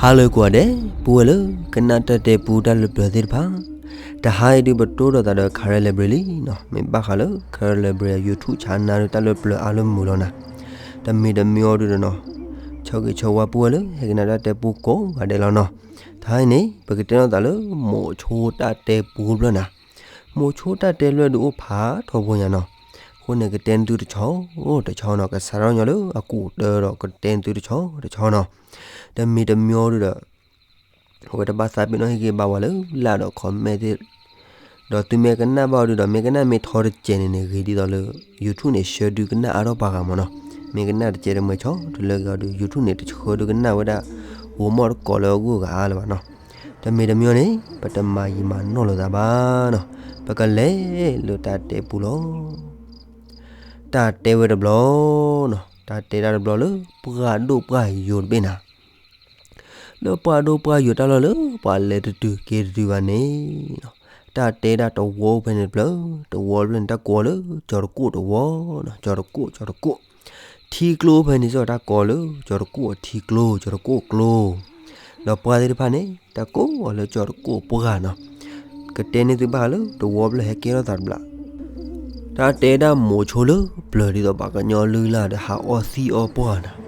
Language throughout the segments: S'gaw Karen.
ဟါလၢကိးဂၤဒဲး, ပုၢ်ဝဲၢ်လၢကနၣ်တၢ်တဲပူတၢ်လၢပျၢၤသ့ၣ်တဖၣ်, တဟါအံၤဒုးပတိၢ်ဒီးသးဒီး Karen Library လံနီၤ. မ့ၢ်ဘၣ်ဃးလၢ Karen Library အ YouTube channel ဒုးတၢ်လၢပျၢၤအါလၢမုာ်လီၤနၤ. တမံၤတမံၤအံၤဒုးဒီးနီၤ, ဆၢဂ့ၤဆၢဝါပုၢ်ဝဲၢ်လၢဟဲကနၣ်တၢ်တဲပူကိးဂၤဒဲးလီၤနီၤ. တဟါအံၤန့ၣ် ပကတဲနီၢ်သးလၢ မိၤဆိတၢ်တဲပူတဖျၢၣ်နၤ. မိၤဆိတၢ်တဲတဖျၢၣ်ဒုးအိၣ်ဖးထီဘိညါနီၤ. အဃိန့ၣ် ကတဲနသုတဆီတဆီနီၤ, ကစးထီၣ်ညီလၢအကူၣ်တၢဒီးကတဲနသုတဆီတဆီနီၤ. တမံၤတမံၤအံၤဒုးဒီး အဝဲတဘၣ်သးပ့ၤနီၣ်ဟ့ၣ်ဂံၢ်ဘါဝဲလၢ like ဒီး comment သ့ၣ်, ဒီးသုမ့ၢ်ကနၣ်ဘၣ်အီၤဒုးဒီး မ့ၢ်ကနၣ်မ့ၢ်ထီတစဲးန့ၣ်န့ၣ် ဂ့ၤဒ်သိးလၢ YouTube န့ၣ် ဆှၢဒုးကနၣ်အါထီၣ်ပှၤဂၤမးနီၤ. မ့ၢ်ကနၣ်တစဲးတမှဲၤဆီတလဲက့ၤအီၤဒုး YouTube န့ၣ် တဆှၢဒုးကနၣ်ဝဲဒၣ် ဂိၤမီၣ်တကိးလၢအဂုၤအဂၤအါလၢၤဘၣ်နီၤ. တမံၤတမံၤအံၤန့ၣ် ပတမၤယံာ်မၤနီၢ်လိာ်သးဘၣ်နီၤ. ပကလဲၤလၢတၢ်တဲပူလီၤ. တၢ်တဲဝဲတဘျီနီၤ, တၢ်တဲဒၣ်တဘျီလၢ ပှၢ်ဒိၣ်ပှၢ်ယိာ်တဘ့ၣ်နၤ. လၢပှၢ်ဒိၣ်ပှၢ်ယိာ်တၢ်လီၢ်လၢ ပှၤလဲၤတတုၤက့ၤတတုၤဘၣ်န့ၣ်နီၤ, တၢ်တဲဒၣ်တဝီအိၣ်ဖဲန့ၣ်တဖျၢၣ်, တဝီတဖျၢၣ်န့ၣ် တၢ်ကိးအီၤလၢ ကၠီၤတကိၣ်တဝီနီၤ, ကၠီၤတကိၣ် ကၠီၤတကိၣ်. ထံကျိဖဲန့ၣ်စ့ၢ် တၢ်ကိးအီၤလၢ ကၠီၤတကိၣ်အထံကျိ ကၠီၤတကိၣ်ကျိ. ဒီးပှၢ်သ့ၣ်တဖၣ်န့ၣ် တၢ်ကိးအီၤလၢကၠီၤတကိၣ်ပှၢ်နီၤ. ကတဲန့ၢ်သုဘၣ်ဃးလၢ တဝီဖျၢၣ်ဟဲကဲထီၣ်သးတဘျီ တၢ်တဲဒၣ်မိၤဆိလၢပျၢၤဒ်သိးပှၤကညီလုၢ်လၢ်ဒီးဟးအီၣ်သံၣ်အီၣ်ပှၢ်နၤ.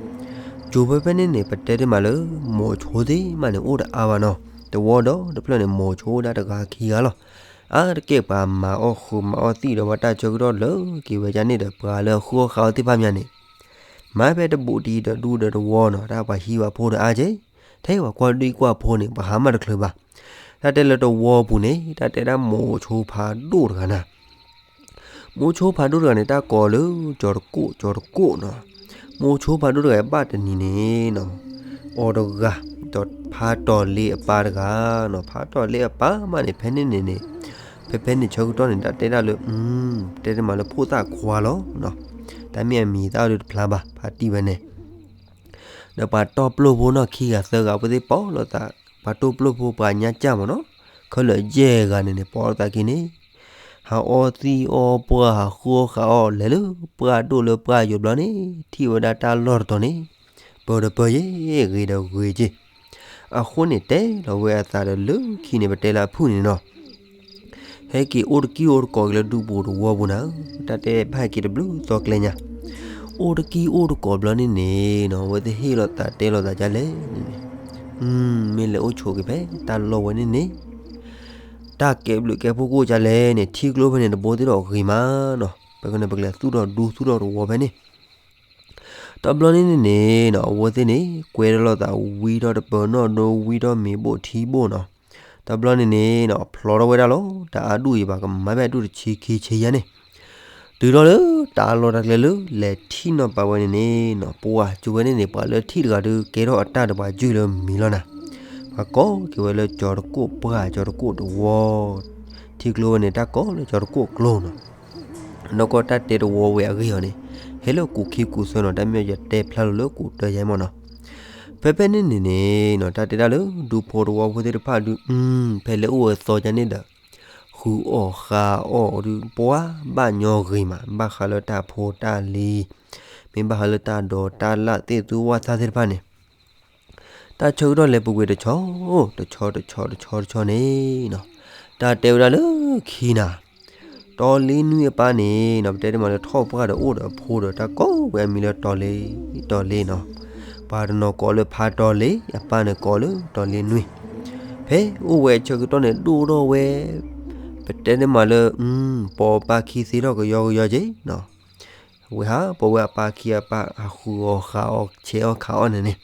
ကၠိဖဲဖဲန့ၣ်န့ၣ် ပတဲတ့ၢ်မးလၢ မိၤဆိသ့ၣ်မးန့ၣ် အိၣ်တအါဘၣ်နီၤ. တဝီဒီးတဖျၢၣ်န့ၣ် မိၤဆိဒၣ်တဂၤခံဂၤလီၤ. အါတက့ၢ်ပှၤမၤအီၣ်ဃုာ်မၤအီၣ်သံၣ်ဒီး ပှၤတၢ်ဆၢကတီၢ်လၢက့ၤဝဲဒၣ်န့ၣ်ဒီး ပှၤလၢအဃုအီၣ်ဃုအီၣ်သ့ၣ်တဖၣ်မးန့ၣ် မၤဖဲတဘူးတံၢ်ဒီးဒူဒီးတဝီနီၤ, တၢ်ပှၤဟံးပှၤဖိဒီးအါက့ၢ်, ထဲပှၤကွၢ်ဒံကွၢ်ဖိန့ၣ် ပှၤဟးမးတချုးဘၣ်. တၢ်တဲလၢတဝီပူၤန့ၣ် တၢ်တဲဒၣ်မိၤဆိဖးဒိၣ်တဂၤနၤ. မိၤဆိဖးဒိၣ်တဂၤန့ၣ် တၢ်ကိးလၢ ကၠီၤတကိၣ် ကၠီၤတကိၣ်နီၤ. မိၤဆိဖးဒိၣ်တဂၤဘၣ်တနံၤန့ၣ်နီၤ, အီၤတဂၤ ဒီးဖးတီၢ်လ့အပၢ်တဂၤနီၤ. ဖးတီၢ်လ့အပၢ်မးန့ၣ် ဖဲန့ၣ်န့ၣ်န့ၣ် ဖဲဖဲန့ၣ်ဆၢကတီၢ်န့ၣ် တၢ်တဲဒၣ်လၢ တဲတ့ၢ်မးလၢဖိသၣ်ခွါလီၤနီၤ. တၢ်မ့ၢ်အမံၤသၣ်အီၤဒုးတဖျါဘၣ် ဖးတံၢ်ဝဲန့ၣ် ဒီးပှၤတီၢ်ပျိၢ်ဖိနီၢ်ခံဂၤသၢဂၤ အဝဲသ့ၣ်ပိာ်လိာ်သး, ပှၤတီၢ်ပျိၢ်ဖိပှၤညါကၢ်မးနီၤ, ခဲလၢာ်ယဲၢ်ဂၤန့ၣ်န့ၣ် ပိာ်လိာ်သးခံန့ၣ် ဟးအီၣ်သံၣ်အီၣ်ပှၢ် ဟးဃုအီၣ်ဃုအီၣ် လဲၤလၢပှၢ်ဒိၣ်လၢပှၢ်ယိာ်တဘျီန့ၣ် ထံၣ်ဝဲဒၣ်တၢ်လီၢ်တတီၤန့ၣ် ပၢၤတပၢၤယဲၢ် ဂ့ၤဒီးဂ့ၤက့ၢ်. အဃိန့ၣ် တဲလီၤဝဲအသးဒီးလၢခံန့ၣ် ပတဲလၢအဖုၣ်န့ၣ်နီၤ ဟဲက့ၤအိၣ်တကံၢ်အိၣ်တကိးက့ၤလၢဒူပူၤတဝီပူၤနၤ, တၢ်တဲဘၣ်ဟဲက့ၤတဘျုးသီကျဲညါ, အိၣ်တကံၢ်အိၣ်တကိးဘျီန့ၣ်န့ၣ်နီၤ အဝဲသ့ၣ်ဟ့ၣ်လိာ်သးတဲလိာ်သးဒ်လဲၣ်န့ၣ်န့ၣ်, မ့ၢ်လဲၤအိၣ်ဆိးက့ၤဖဲတၢ်လီၢ်ဝဲန့ၣ်န့ၣ် တၢ်ကဲဘျုးကဲဖှိၣ်ကအိၣ်ဒ်လဲၣ်န့ၣ် ထံကျိဖဲန့ၣ်တဘိသ့ၣ်ဒီးဂ့ၤမးနီၤ, ပကန့ၣ်ပကလဲၤသူၣ်ထီၣ်ဒူသူၣ်ထီၣ်တဝီဖဲန့ၣ် တဘျီန့ၣ်န့ၣ်န့ၣ်နီၤ အဝဲသ့ၣ်န့ၣ် ကွဲထီၣ်လိာ်သးဝံထီၣ်တပၢၤနီၣ်ဒိဝံထီၣ်မ့ၤဘိၣ်ထံဘိၣ်နီၤ, တဘျီန့ၣ်န့ၣ်နီၤ ဖျိးထီၣ်ဝဲဒၣ်လီၤ တအါဒူၣ်အံၤဘၣ် ကမၤဖဲအဒူၣ်တဆံခံဆံယဲၢ်န့ၣ်, တုၤထီၣ်လၢတၢ်လီၢ်တၢ်ကျဲလၢ လဲၤထံၣ်နီၣ်ပာ်ဝဲန့ၣ်န့ၣ်နီၤ ပှၤကၠိဝဲန့ၣ်န့ၣ် ပှၤလၢထံၣ်တဂၤဒုးကဲထီၣ်အတၢ်ဒီးပှၤယုၢ်လၢမံၤလီၤနၤ, ပှၤကိးက့ၤဝဲလၢကၠီၤတကိၣ်ပှၢ် ကၠီၤတကိၣ်တဝီ ထံကျိဝဲန့ၣ် တၢ်ကိးလၢကၠီၤတကိၣ်ကျိနီၤ နီၢ်ကီၢ်တၢ်တဲတဝီဝဲအဂ့ၢ်အီၤန့ၣ် ဟဲလၢကူၣ်ခံကူၣ်သၢနီၤ တၢ်မ့ၢ်ယတဲဖျါလိာ်လၢကူၣ်တၢယဲမ့ၢ်နီၤ, ဖဲဖဲန့ၣ်န့ၣ်န့ၣ်နီၤ တၢ်တဲဒၣ်လၢ ဒူဖိတဝီဖိသ့ၣ်တဖၣ်ဒုး ဖဲလဲၤအိၣ်ဝဲသီကန့ၣ်ဒီး ဃုအီၣ်ဃါအီၣ်ဒုး ပှၤဘၣ်ညီဂ့ၤမး ဘၣ်ဃးလၢတၢ်ဖိတၢ်လံၤ မ့ၢ်ဘၣ်ဃးလၢတၢ်ဒိးတၢ်လၣ်သ့ၣ်သူဝၣ်သၣ်သ့ၣ်တဖၣ်န့ၣ် တၢ်ဆၢကတီၢ်လဲၤပူၤကွံာ်တဆီ တဆီတဆီတဆီတဆီန့ၣ်နီၤ, တၢ်တဲဝဲဒၣ်လၢခံနၤ, တီၤလ့နွံအပၢ်န့ၣ်နီၤ ပတဲတ့ၢ်မးလၢထီၣ်ပှၢ်ဒီးအိၣ်ဒီးအဖိဒီး တၢ်ကိးဝဲအမံၤလၢတီၤလ့ တီၤလ့နီၤ, ပှၤတနီၤကိးလၢဖါတီၤလ့ အပၢ်န့ၣ်ကိးလၢတီၤလ့နွံ, ဖဲအိၣ်ဝဲအဆၢကတီၢ်န့ၣ် ဒိၣ်ထီၣ်ဝဲ ပတဲတ့ၢ်မးလၢ ပိာ်ပၢ်ခံသ့ထီၣ်ကယီကယီက့ၤနီၤ, ဝဲဟးပိာ်ဝဲအပၢ်ခံအပၢ် ဟးဃုအီၣ်ဃါအီၣ်ဆဲးအီၣ်ခးအီၣ်န့ၣ်န့ၣ်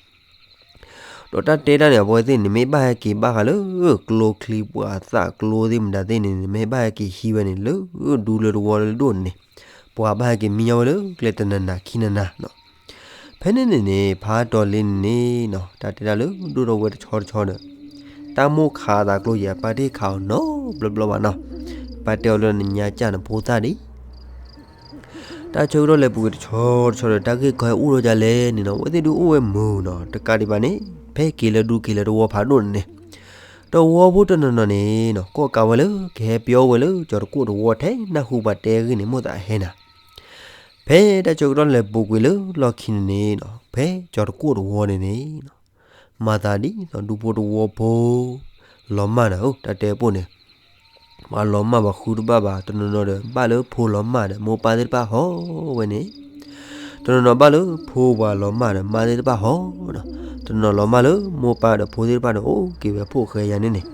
ဒီးတၢ်တဲတၢ်န့ၣ် အဝဲသ့ၣ်န့ၣ် မ့ၢ်ဘၣ်ဟဲက့ၤဘၣ်ဃးလၢ ကျိချံပှၤသးကျိသ့ၣ်မတၤသ့ၣ်န့ၣ်န့ၣ် မ့ၢ်ဘၣ်ဟဲက့ၤဟံးဝဲန့ၣ် လၢဒူလၢတဝီလၢဒိၣ်န့ၣ်န့ၣ် ပှၤဘၣ်ဟဲက့ၤမံညီဝဲလၢကျဲတနၤနၤခံနၤနၤနီၤ, ဖဲန့ၣ်န့ၣ်န့ၣ် ဖါတီၤလ့န့ၣ်န့ၣ်နီၤ တၢ်တဲဒၣ်လၢဒိၣ်ထီၣ်ဝဲတဆီတဆီဒီး တၢ်မိၣ်ခးအသးကျိယဲၢ် အပၢ်တဟ့ၣ်ခးအီၤနီတဘျီဘျီဘၣ်နီၤ, ပၢ်တဲအီၤလၢနညါကၢ်နဖိသၣ်ဒံး တၢ်ဆၢကတီၢ်လဲၤပူၤကွံာ်တဆီတဆီဒီး တၢ်ဂ့ၢ်ကီဟဲအိၣ်ထီၣ်ဒ်လဲၣ်န့ၣ်နီၤ အဝဲသ့ၣ်ဒုးအိၣ်ဝဲမုာ်နီၤ တကးဒံးဘၣ်န့ၣ် ဖဲက့ၤလၢဒူက့ၤလၢတဝီဖးဒိၣ်န့ၣ်န့ၣ် တဝီဖိတနီၤနီၤန့ၣ်နီၤ ကိးကးဝဲလၢကဟဲပျီဝဲလၢကၠီၤတကိၣ်တဝီထဲနၢ်ဟူပှၤတဲအဂ့ၢ်န့ၣ် မိၣ်သးဟဲနၤ ဖဲတၢ်ဆၢကတီၢ်လဲၤပူၤကွံာ်လၢလီၢ်ခံန့ၣ်န့ၣ်နီၤ ဖဲကၠီၤတကိၣ်တဝီန့ၣ်န့ၣ်နီၤ မၤသးဒ်သိးဒူဖိတဝီဖိ လီၤမၢ်နၤဧၢ, တၢ်တဲပိၢ်န့ၣ် ပှၤလီၤမၢ်ပှၤဃုတဘၣ်ဘၣ်, တနီၤနီၤဒီး ဘၣ်လၢဖိလီၤမၢ်ဒီး မိၢ်ပၢ်သ့ၣ်တဖၣ်ဟီဝဲန့ၣ်, တနီၤနီၤဘၣ်လၢဖိပှၤလီၤမၢ်ဒီး မါသ့ၣ်တဖၣ်ဟီဒီး, တနီၤလီၤမၢ်လၢမိၢ်ပၢ်ဒီးဖိသ့ၣ်တဖၣ်ဒီး အိၣ်က့ၤဝဲဖိၣ်ဃဲယၤန့ၣ်န့ၣ်,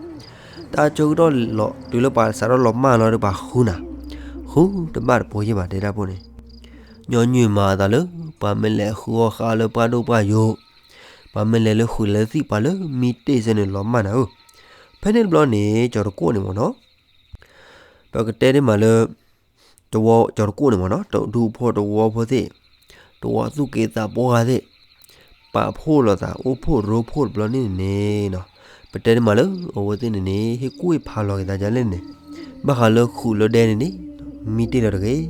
တၢ်ဆၢကတီၢ်လီၤ တုၤလၢပှၤစးထီၣ်လီၤမၢ်လီၤဒီး ပှၤဃုနၤ, ဃုတဘၣ်တဖိယ့ၢ်ဘၣ် တဲဒၣ်ပိၢ်န့ၣ်, ညီနုၢ်မၤအသးလၢ ပှၤမ့ၢ်လဲၤဃုအီၣ်ဃာ်လၢပှၢ်ဒိၣ်ပှၢ်ယိာ်, ပှၤမ့ၢ်လဲၤလၢဃုာ်လၢသံၣ် ပှၤလၢမံတ့ၢ်စ့ၢ်န့ၣ် လီၤမၢ်နၤဧၢ, ဖဲန့ၣ်တဘျီန့ၣ် ကၠီၤတကိၣ်န့ၣ်မ့ၢ်နီၤ ပကတဲဒ်မးလၢ တဝီကၠီၤတကိၣ်န့ၣ်မ့ၢ်နီၤ, တဒူဖိတဝီဖိသ့ၣ်, တဝီသူၣ်က့သးပှၢ်သ့ၣ်, ပာ်ဖှိၣ်လိာ်သး အိၣ်ဖှိၣ်ရိဖှိၣ်တဘျီန့ၣ်န့ၣ်နီၤ, ပတဲဒ်မးလၢ အဝဲသ့ၣ်န့ၣ်န့ၣ် ဟ့ၣ်ကူၣ်ဟ့ၣ်ဖးလီၤက့ၤသးဒ်လဲၣ်န့ၣ်, ဘၣ်ဃးလၢဃုာ်လၢဒဲန့ၣ်န့ၣ် မံတ့ၢ်လီၤတဂ့ၤ,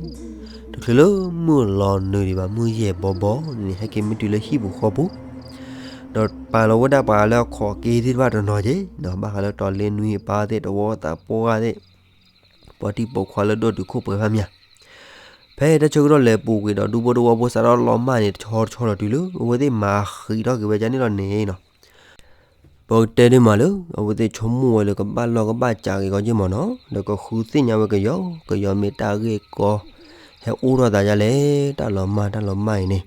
တချုးလၢမုၢ်လီၤနုာ်ဒံးဘၣ် မုၢ်ယဲၢ်ဘီဘီန့ၣ်န့ၣ် ဟဲက့ၤမ့ၢ်တုၤလၢဟံၣ်ပူၤဃီပူၤ ဒီးပာ်လီၤဝဲဒၣ်ပှၤလၢအခီၣ်က့ၤသ့ၣ်တဖၣ်တနီၤက့ၤနီၤ, ဘၣ်ဃးလၢတီၤလ့နွံအပၢ်သ့ၣ် တဝီသးပှၢ်သ့ၣ်, ပှၤတံၤပိာ်ခွါလၢဒိၣ်တုာ်ခိၣ်ပှဲၤဖးမး, ဖဲတၢ်ဆၢကတီၢ်လဲၤပူၤကွံာ်ဒီး ဒူဖိတဝီဖိစးထီၣ်လီၤမၢ်န့ၣ် တဆီတဆီဒီးတုၤလၢ အဝဲသ့ၣ်မၤဃံးထီၣ်က့ၤဝဲဒ်န့ၣ်လီၤန့ၣ်နီၤ, ပကတဲဒ်မးလၢ အဝဲသ့ၣ်ဆိကမိၣ်ဝဲလၢကဘၣ်လီၢ်ကဘၣ်စးက့ၤကီက့ၢ်မ့ၢ်နီၤ, ဒီးကဃုသ့ၣ်ညါဝဲကယီကယီမ့ၢ်တၢ်ဂ့ၢ်ကီ ဟဲအိၣ်ထီၣ်သးဒ်လဲၣ်, တၢ်လီၤမၢ်တၢ်လီၤမၢ်အံၤန့ၣ်,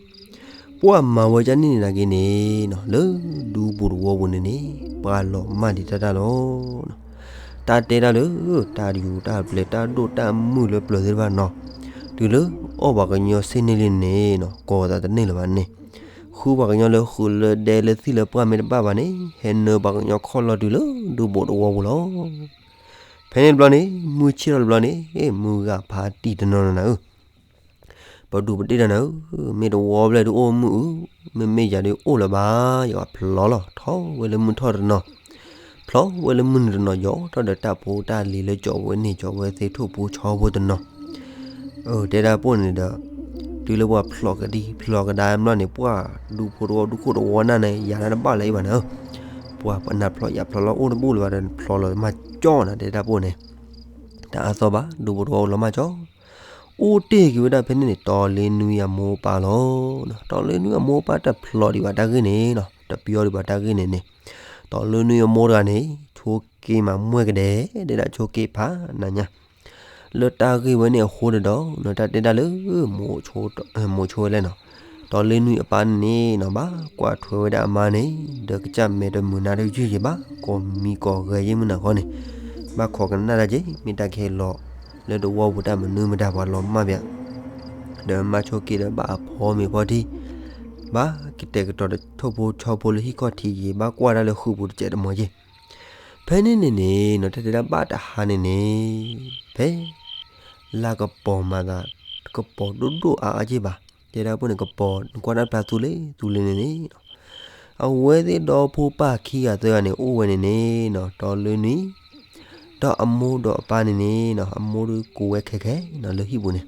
ပှၤမၤဝဲဒ်န့ၣ်န့ၣ်နာ်က့န့ၣ်နီၤ, လၢဒူပူၤတဝီပူၤန့ၣ်န့ၣ် ပှၤလီၤမၢ်ဒံးတၢ်တၢ်လီၤ တၢ်တဲတၢ်လၢ တၢ်ယူၤတၢ်ပျဲၤ တၢ်ဒိၣ်တၢ်မုၢ်လၢပျၢၤသ့ၣ်တဖၣ်နီၤ, တုၤလၢအီၣ်ပှၤကညီစ့န့ၢ်လံန့ၣ်နီၤ, ကိးသးတန့ၢ်လၢၤဘၣ်န့ၣ်, ဃုပှၤကညီလၢဃုာ်လၢဒဲလၢသံၣ်လၢပှၢ်မ့ၢ်တဘၣ်ဘၣ်န့ၣ် ဟဲနၢပှၤကညီခီၣ်လီၤတုၤလၢဒူပူၤတဝီပူၤလီၤ. ဖဲန့ၣ်တဘျီန့ၣ် မုၢ်ဆ့ၣ်ထီၣ်တဘျီန့ၣ် မုၢ်ဂၤဖးတံၢ်တနီၤနီၤနၤဧၢ ပဒူၣ်ပတ့ၢ်တၢ်နၤဧၢ, မ့ၢ်တဝီဘျဲၣ်ဒုးအိၣ်မုၢ်အု, မ့မ့ၢ်ယၤဒုးအိၣ်လၢၤဘၣ်, ယွၤဖျိလီၤ ထီၣ်ဝဲလၢမုၢ်ထီၣ်တနီၤ, ဖျိဝဲလၢမုၢ်နုာ်တနီၤ ယီၤထီၣ်ဒီးတၢ်ဖိတၢ်လံၤလၢကၠီဝဲန့ၣ်ကၠီဝဲသ့ၣ် ထိၣ်ဖိဆီဖိတနီၤ, အၢ တဲဒၣ်ပိၢ်န့ၣ်ဒီး, တုၤလၢပှၤဖျိးကဒံဖျိးကဒါမ့ၢ်န့ၣ် ပှၤဒူဖိတဝီဒူခိၣ်တဝီနၢ်န့ၣ် ယၤဒၣ်တဘၣ်လၢၤအံၤဘၣ်နၤဧၢ, ပှၤပနၢ်ဖျိးယၤဖျိးလီၤအိၣ်တဘူၣ်လၢၤဘၣ်ဒီး ဖျိးလီၤမၤကၠီနၤ တဲဒၣ်ပိၢ်န့ၣ် တၢ်အါသီဘၣ် ဒူဖိတဝီလီၤမၢ်ကၠီ, အိၣ်တ့ၢ်က့ၤဝဲဒၣ်ဖဲန့ၣ်န့ၣ် တီၤလ့နွံအမိၢ်ပၢ်လီၤ. တီၤလ့နွံအမိၢ်ပၢ်တဖျိးဒံးဘၣ်တၢ်ဂ့ၢ်န့ၣ်နီၤ, တပျီဒံးဘၣ်တၢ်ဂ့ၢ်န့ၣ်န့ၣ်, တီၤလ့နွံအမိၢ်တဂၤန့ၣ် ဆိးက့မးမွဲကဒဲ, တဲဒၣ်ဆိးက့ဖးနၤညါ, လၢတၢ်ဂ့ၢ်ဝဲန့ၣ်အဃိန့ၣ်ဒီး တၢ်တဲဒၣ်လၢ မိၤဆိဝဲလဲၣ်နီၤ, တီၤလ့နွံအပၢ်န့ၣ်နီၤ ဘၣ်ကွၢ်ထွဲဝဲဒၣ်အမါန့ၣ် ဒီးကစၢ်မဲာ်တမုာ်နါတယုၢ်ယံၤဘၣ် ကိးမံၤကိးဂဲၤယ့ၢ်မုၢ်နၤဃီန့ၣ်, ဘၣ်ခိးကနၣ်တၢ်က့ၤ မ့ၢ်တၢ်ကဟဲလီၤလၢတဝီပူၤတၢ်မနုၤမတၤပှၤလီၤမၢ်ဘၣ်, ဒီးမါဆိးက့ဒီးဘၣ်အဖီမ့ၤဖီထံ, ဘၣ်ကတဲာ်ကတီၤထိၣ်ဖိဆီဖိလၢဟံၣ်ခီၣ်ထံးယံၤ ဘၣ်ကွၢ်တၢ်လၢဃုာ်ပူၤတစဲးတမီၤယ့ၢ် ဖဲန့ၣ်န့ၣ်န့ၣ်နီၤ တၢ်တဲဒၣ်ဘၣ်တဟါန့ၣ်န့ၣ်, ဖဲ လါကပီၤမၤသး ကပီၤဒိၣ်ဒိၣ်အါအါက့ၢ်ဘၣ်, တဲဒၣ်ပိၢ်န့ၣ် ကပီၤနကွၢ်တၢ်ဖျါသူလ့သူလ့န့ၣ်န့ၣ်, အဝဲသ့ၣ်ဒီဖိပၢ်ခံဂၤသၢဂၤန့ၣ် အိၣ်ဝဲန့ၣ်န့ၣ်နီၤ တီၤလၢနွံ ဒီးအမိၢ်ဒီးအပၢ်န့ၣ်န့ၣ်နီၤ အမိၢ်ဒုးကူးဝဲခဲခဲနီၤလၢဟံၣ်ပူၤန့ၣ်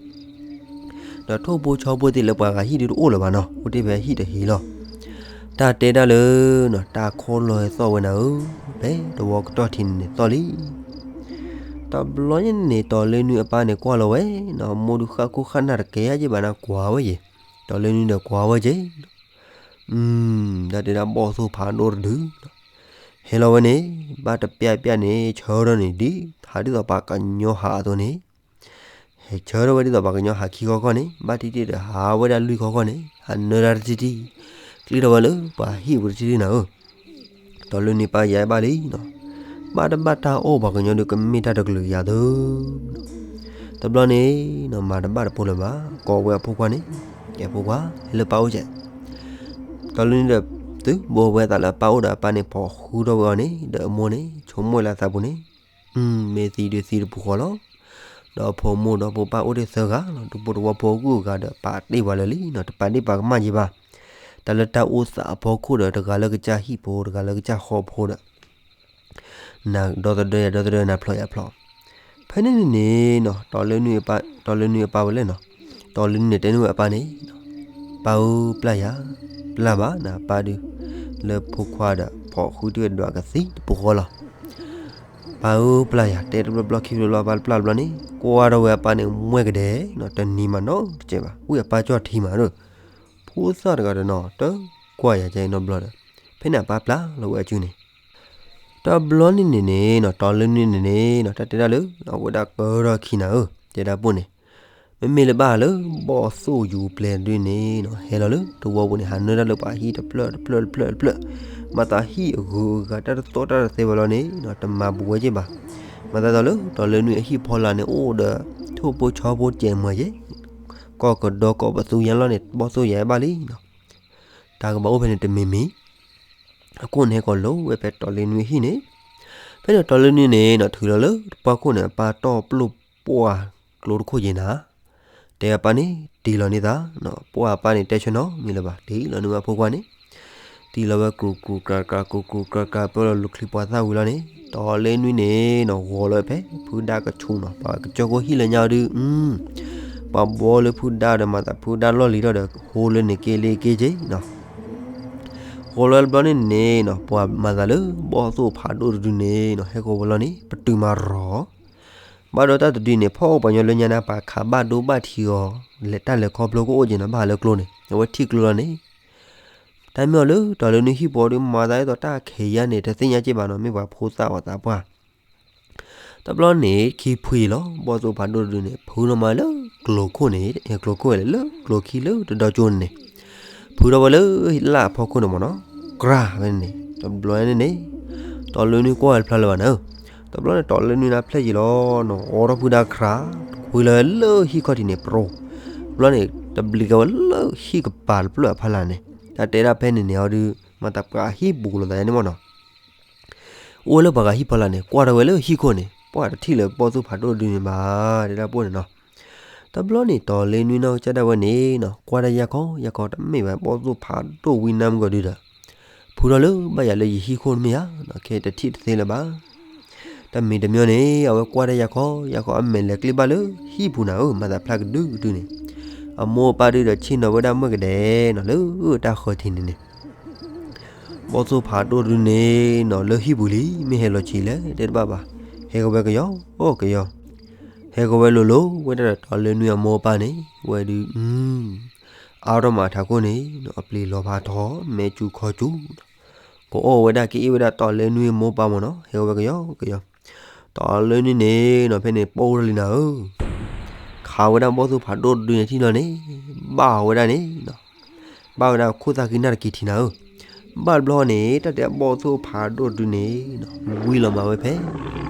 ဒီးထိၣ်ဖိဆီဖိသ့ၣ်လၢပှၤဂၤဟံၣ်ဒုးတအိၣ်လၢၤဘၣ်နီၤ အိၣ်တ့ၢ်ဖဲဟံၣ်တဟံၣ်လီၤ. တၢ်တဲဒၣ်လၢနီၤ တၢ်ခီလီၤဟဲသီၣ်ဝဲနၤဧၢ, ဖဲတဝီကတီၢ်ထံးန့ၣ်န့ၣ်သီၣ်လံ. တဘျီညါန့ၣ် တီၤလၢနွံအပၢ်န့ၣ်ကွၢ်လီၤဝဲနီၤ မိၢ်ဒုးဃၣ်ခိၣ်ဃၣ်နၢ်တကဲယါက့ၢ်ဘၣ်နၤ ကွၢ်ဝဲယ့ၣ်, တီၤလၢနွံဒီးကွၢ်ဝဲက့ၢ် တၢ်တဲဒၣ်ဘီၣ်သိၣ်ဖးဒိၣ်တဒု ဟဲလီၤဝဲန့ၣ် ဘၣ်တပျၢ်ပျၢ်န့ၣ် ဆၢထၢၣ်န့ၣ် ဒ်ဟးဒ်သိးပှၤကညီဟးအသိးန့ၣ်, ဟဲဆၢထၢၣ်ဝဲဒ်သိးပှၤကညီဟးခံခီခီန့ၣ် ဘၣ်ထံၣ်တ့ၢ်ဒီးဟးဝဲဒၣ်လွံၢ်ခီခီန့ၣ် ဟးနၢတၢ်တထံၣ်ထံၣ်, ကျံထီၣ်ဝဲလၢပှၤဟံၣ်ပူၤတထံၣ်ထံၣ်နၤဧၢ, တီၤလၢနွံပၢ်ယါဘၣ်လံနီၤ, ဘၣ်တဘၣ်တၢ်အိၣ်ပှၤကညီဒုးကမ့ၢ်တၢ်တကလုာ်ယၤသုနီၤ, တဘျီန့ၣ်နီၤ မၤတဘၣ်တဖိလၢၤဘၣ် ကိးဝဲအဖိခွါန့ၣ်, ကဲဖိခွါ ဟဲလၢပၢ်အိၣ်ကဲး, တီၤလၢနွံဒီး သုဘိဝဲသးလၢပၢ်အိၣ်ဒီးအပၢ်န့ၣ် ဖီၣ်ဃုထီၣ်ဝဲအီၤန့ၣ် ဒီးအမိၢ်န့ၣ် ဆိကမိၣ်လၢအသးပူၤန့ၣ်, မ့ၢ်သံဒုးသံတပူၤဃီလီၤ. ဒီးဖိမိၢ်ဒီးဖိပၢ်အိၣ်တ့ၢ်သၢဂၤလီၤ, ဒူဖိတဝီဖိဂုၤဂၤဒီးပာ်တ့ၢ်ပှၤလၢာ်လံနီၤ, တပာ်တ့ၢ်ပှၤကမၣ်ယ့ၢ်ဘၣ်, တၢ်လၢတၢ်အိၣ်သးအဖီခိၣ်ဒီး တဂၤလၢကစၢ်ဟံၣ်ဖိ တဂၤလၢကစၢ်ဃီဖိဒီး နၤဒီသဒၢယၤဒီသဒၢ နၤဖျိးယၤဖျိး, ဖဲန့ၣ်န့ၣ်န့ၣ်နီၤ တီၤလၢနွံအပၢ်ဝဲလဲၣ်နီၤ, တီၤလၢနွံန့ၣ်တဲန့ၢ်ဝဲအပၢ်န့ၣ်, ပၢ်ဧၢပျၢ်ယၤ, ပျၢ်ဘၣ်နၤပၢ်ဒုး, လၢဖိခွါဒီး ဖီၣ်ဃုထံၣ်ဝဲဒွးကသံတပူၤဃီလီၤ. ပၢ်ဧၢပျၢ်ယၤ တဲတဘျီဘျီခံဘျီဘျီ ပၢ်တပျၢ်တဘျီန့ၣ် ကွၢ်ထီၣ်ဝဲအပၢ်န့ၣ် မှဲကဒဲနီၤ, တနံၤမးနီတစဲးဘၣ်, ဝံအပၢ်ကၠီၣ်ထံမးဒီး, ဖိသၣ်တဂၤဒီးနီၤ တကွၢ်ယၤကဲနီတဘျီဒီး, ပ ဖဲန့ၣ်အပၢ်ပျၢ်လီၤဝဲအစုန့ၣ် တဘျီန့ၣ်န့ၣ်န့ၣ်နီၤ တီၤလၢနွံန့ၣ်န့ၣ်နီၤ တၢ်တဲဒၣ်လၢ အဝဲဒၣ်ကၢထီၣ်ခံနၤဧၢ တဲဒၣ်ပိၢ်န့ၣ် မ့မ့ၢ်လၢဘၣ်လၢဘီၣ်သိၣ်ယူၤပျဲၤဒုန့ၣ်နီၤ ဟဲလီၤလၢတဝီပူၤန့ၣ် ဟးနၢၤတၢ်လၢပှၤဟံၣ်တဖျၢၣ်တဖျၢၣ်တဖျၢၣ်တဖျၢၣ် မၤသးဟံၣ်အဂုၤအဂၤတၢ်တသီၣ်တၢ်တသဲဝဲလီၤန့ၣ်နီၤ တမၤဘူးဝဲက့ၢ်ဘၣ်. မၤသးဒ်သိးလၢတီၤလၢနွံအဟံၣ်ဖီလာ်န့ၣ် အိၣ်ဒီးထိၣ်ဖိဆီဖိကဲးမၤယဲၢ် ကီၢ်ကဒီကီၢ်ပသူယါလီၤန့ၣ် ဘီၣ်သိၣ်ယါဘၣ်လံနီၤ တၢ်ကဘၣ်အိၣ်ဖဲန့ၣ်တမံၤမံၤ အခိၣ်န့ၣ်ဟဲကီးလိၤဝဲဖဲတီၤလၢနွံအဟံၣ်န့ၣ် ဖဲန့ၣ်တီၤလၢနွံန့ၣ်နီၤ ထုးလီၤလၢပှၢ်ခိၣ်န့ၣ် အပၢ်တီၢ်ပျိၢ်ပှၢ်ကျိတခိၣ်ယဲၢ်နၤ တဲအပၢ်န့ၣ် တံၤလီၤန့ၢ်သး ပှၢ်အပၢ်န့ၣ် တဲဆၢနီတမံၤလၢၤဘၣ် တံၤလီၤန့ၢ်ဝဲအဖိခွါန့ၣ် တံၤလီၤဝဲကြူးကြူးကြၤကြၤ ကြူးကြူးကြၤကြၤ ပၢလီၤလူၤချံပှၤသၣ်ဝံၤလီၤန့ၣ် တီၤလၢနွံန့ၣ်နီၤ ဂီၤလီၤဝဲဖဲဖုဒါကဆူၣ်နီၤ ပှၤကစၢၢ်ခိၣ်ဟံၣ်လၢညါအီၤဒုး ပှၤဘှီလၢဖုဒါဒီး မၤသးဖုဒါလီၢ်လံၤထီၣ်ဒီး ဟိလၢန့ၣ်က့ၤလ့က့ၤက့ၤနီၤ ဂီၤလီၤတဘျီန့ၣ်န့ၣ်နီၤ ပှၤမၤသးလၢဘီၣ်သိၣ်ဖးဒိၣ်တဒုန့ၣ်နီၤ ဟဲဃီၤဝဲလီၤန့ၣ် ပတုာ်မၤရီၤ ဘၣ်ဒီးတၢ်တဒုန့ၣ် ဖီၣ်ပှၤညီလၢညါန့ၣ် ပှၤခးဘၣ်ဒိဘၣ်ထံအီၤ လဲၤတၢ်လဲၤခီဖျိကအိၣ်က့ၤနီၤ ဘၣ်လၢကျိန့ၣ် အဝဲထံၣ်ကျိလီၤန့ၣ် တၢ်မ့ၢ်အီၤလၢတီၤလၢနွံဟံၣ်ပူၤဒုး မၤသးဒ်သိးတၢ်ခဲးယါန့ၣ် တသ့ၣ်ညါက့ၢ်ဘၣ်နီၤ မ့ၢ်ပှၤဖိသၣ်ဝဲသးပှၢ် တဘျီန့ၣ် ခံဖှံလီၤ ဘီၣ်သိၣ်ဖးဒိၣ်တဒုန့ၣ် ဖုထီၣ်မးလၢကျိခိၣ်န့ၣ် ကျိခိၣ်ဝဲလၢကျိခံလၢတဒီကၠိန့ၣ်န့ၣ် ဖုထီၣ်ဝဲလၢလၢ်အဖီခိၣ်န့ၣ်မ့ၢ်နီၤ ကြၢ်ဖဲန့ၣ်န့ၣ် တဘျီန့ၣ်န့ၣ် တီၤလၢနွံကွၢ်ဝဲတဖျါလၢၤဘၣ်န့ၣ် တဘျီန့ၣ် တီၤလၢနွံန့ၣ်ဖျဲၣ်ယံၤလီၤနီၤ အိးထီၣ်ဖုဒါခရး ခွံလီၤလၢဟံၣ်ခီၣ်ထံးန့ၣ် ပြိ တဘျီန့ၣ် တဘျံးကဝဲလၢဟံၣ်ကပၤတဖျၢၣ်အဖီလာ်န့ၣ် တၢ်တဲဒၣ်ဖဲန့ၣ်န့ၣ်အီၤဒုး မၤသးပှၤဟံၣ်ဘူးလိာ်သးယါန့ၣ်မ့ၢ်နီၤ အိၣ်ဝဲလၢပှၤဂၤဟံၣ်ဖီလာ်န့ၣ် ကွၢ်ထီၣ်ဝဲလၢဟံၣ်ခိၣ်န့ၣ် ပှၤတထံၣ်လၢဘီၣ်သိၣ်ဖးဒိၣ်တဒုန့ၣ်ဘၣ် တဲဒၣ်ပိၢ်န့ၣ်နီၤ တဘျီန့ၣ် တီၤလၢနွံနီၢ်ကစၢ်ဒၣ်ဝဲန့ၣ်နီၤ ကွၢ်တၢ်ယၢ်ခီယၢ်ခီ တမ့ၢ်ဝဲဘီၣ်သိၣ်ဖးဒိၣ်ဝံနါမုၢ်ကီၤဒုဒီး ဖုထီၣ်လၢဘၣ်ယၤလၢယဟံၣ်ခိၣ်တမ့ၢ်ဧါ ခဲတထံၣ်တသ့လၢၤဘၣ် တမံၤတမံၤန့ၣ် အဝဲကွၢ်တၢ်ယၢ်ခီယၢ်ခီ အမဲာ်လဲၤကျ့ဘၣ်လၢဟံၣ်ပူၤနၤဧၢ မၤသးဖျါကဒုကဒုန့ၣ် အမိၢ်အပၢ်ဒုဒီးဆ့ၣ်နီၤဝဲဒၣ်မုၢ်ကဒဲနီၤ လၢတၢ်ဃၢၤထံးန့ၣ်န့ၣ် ဘီၣ်သိၣ်ဖးဒိၣ်တဒုန့ၣ်နီၤ လၢဟံၣ်ပူၤလံ မ့ၢ်ဟဲလီၤဆံးလဲၣ် တဲတဘၣ်ဘၣ် ဟဲကဝဲကယီကယီ ဟဲကဝဲလိၤလိၤဝဲဒၣ်ဒီးတီၤလၢနွံအမိၢ်အပၢ်န့ၣ် ဝဲဒုး အါထီၣ်မးထးခိၣ်န့ၣ် အပျ့ၤလီၤဖးထီ မဲာ်စူၤခီစူၤ ကအိၣ်ဝဲဒၣ်ကအ့ၣ်ဝဲဒၣ်တီၤလၢနွံအမိၢ်အပၢ်မ့ၢ်နီၤ ဟဲကဝဲကယီကယီ တီၤလၢနွံန့ၣ်နီၤ ဖဲန့ၣ်ပိၢ်ထီၣ်လံနၤဧၢ ခးဝဲဒၣ်ဘီၣ်သိၣ်ဖးဒိၣ်တဒုန့ၣ်ထံၣ်လီၤန့ၣ် ဘၣ်ဝဲဒၣ်န့ၣ် ဘၣ်ဝဲဒၣ်ခိၣ်သၣ်ဃံနၢ်တက့ၤထံးနၤဧၢ ဘၣ်တဘျီန့ၣ် တၢ်တဲဘီၣ်သိၣ်ဖးဒိၣ်တဒုန့ၣ် ဝံလီၤမးဝဲဖဲ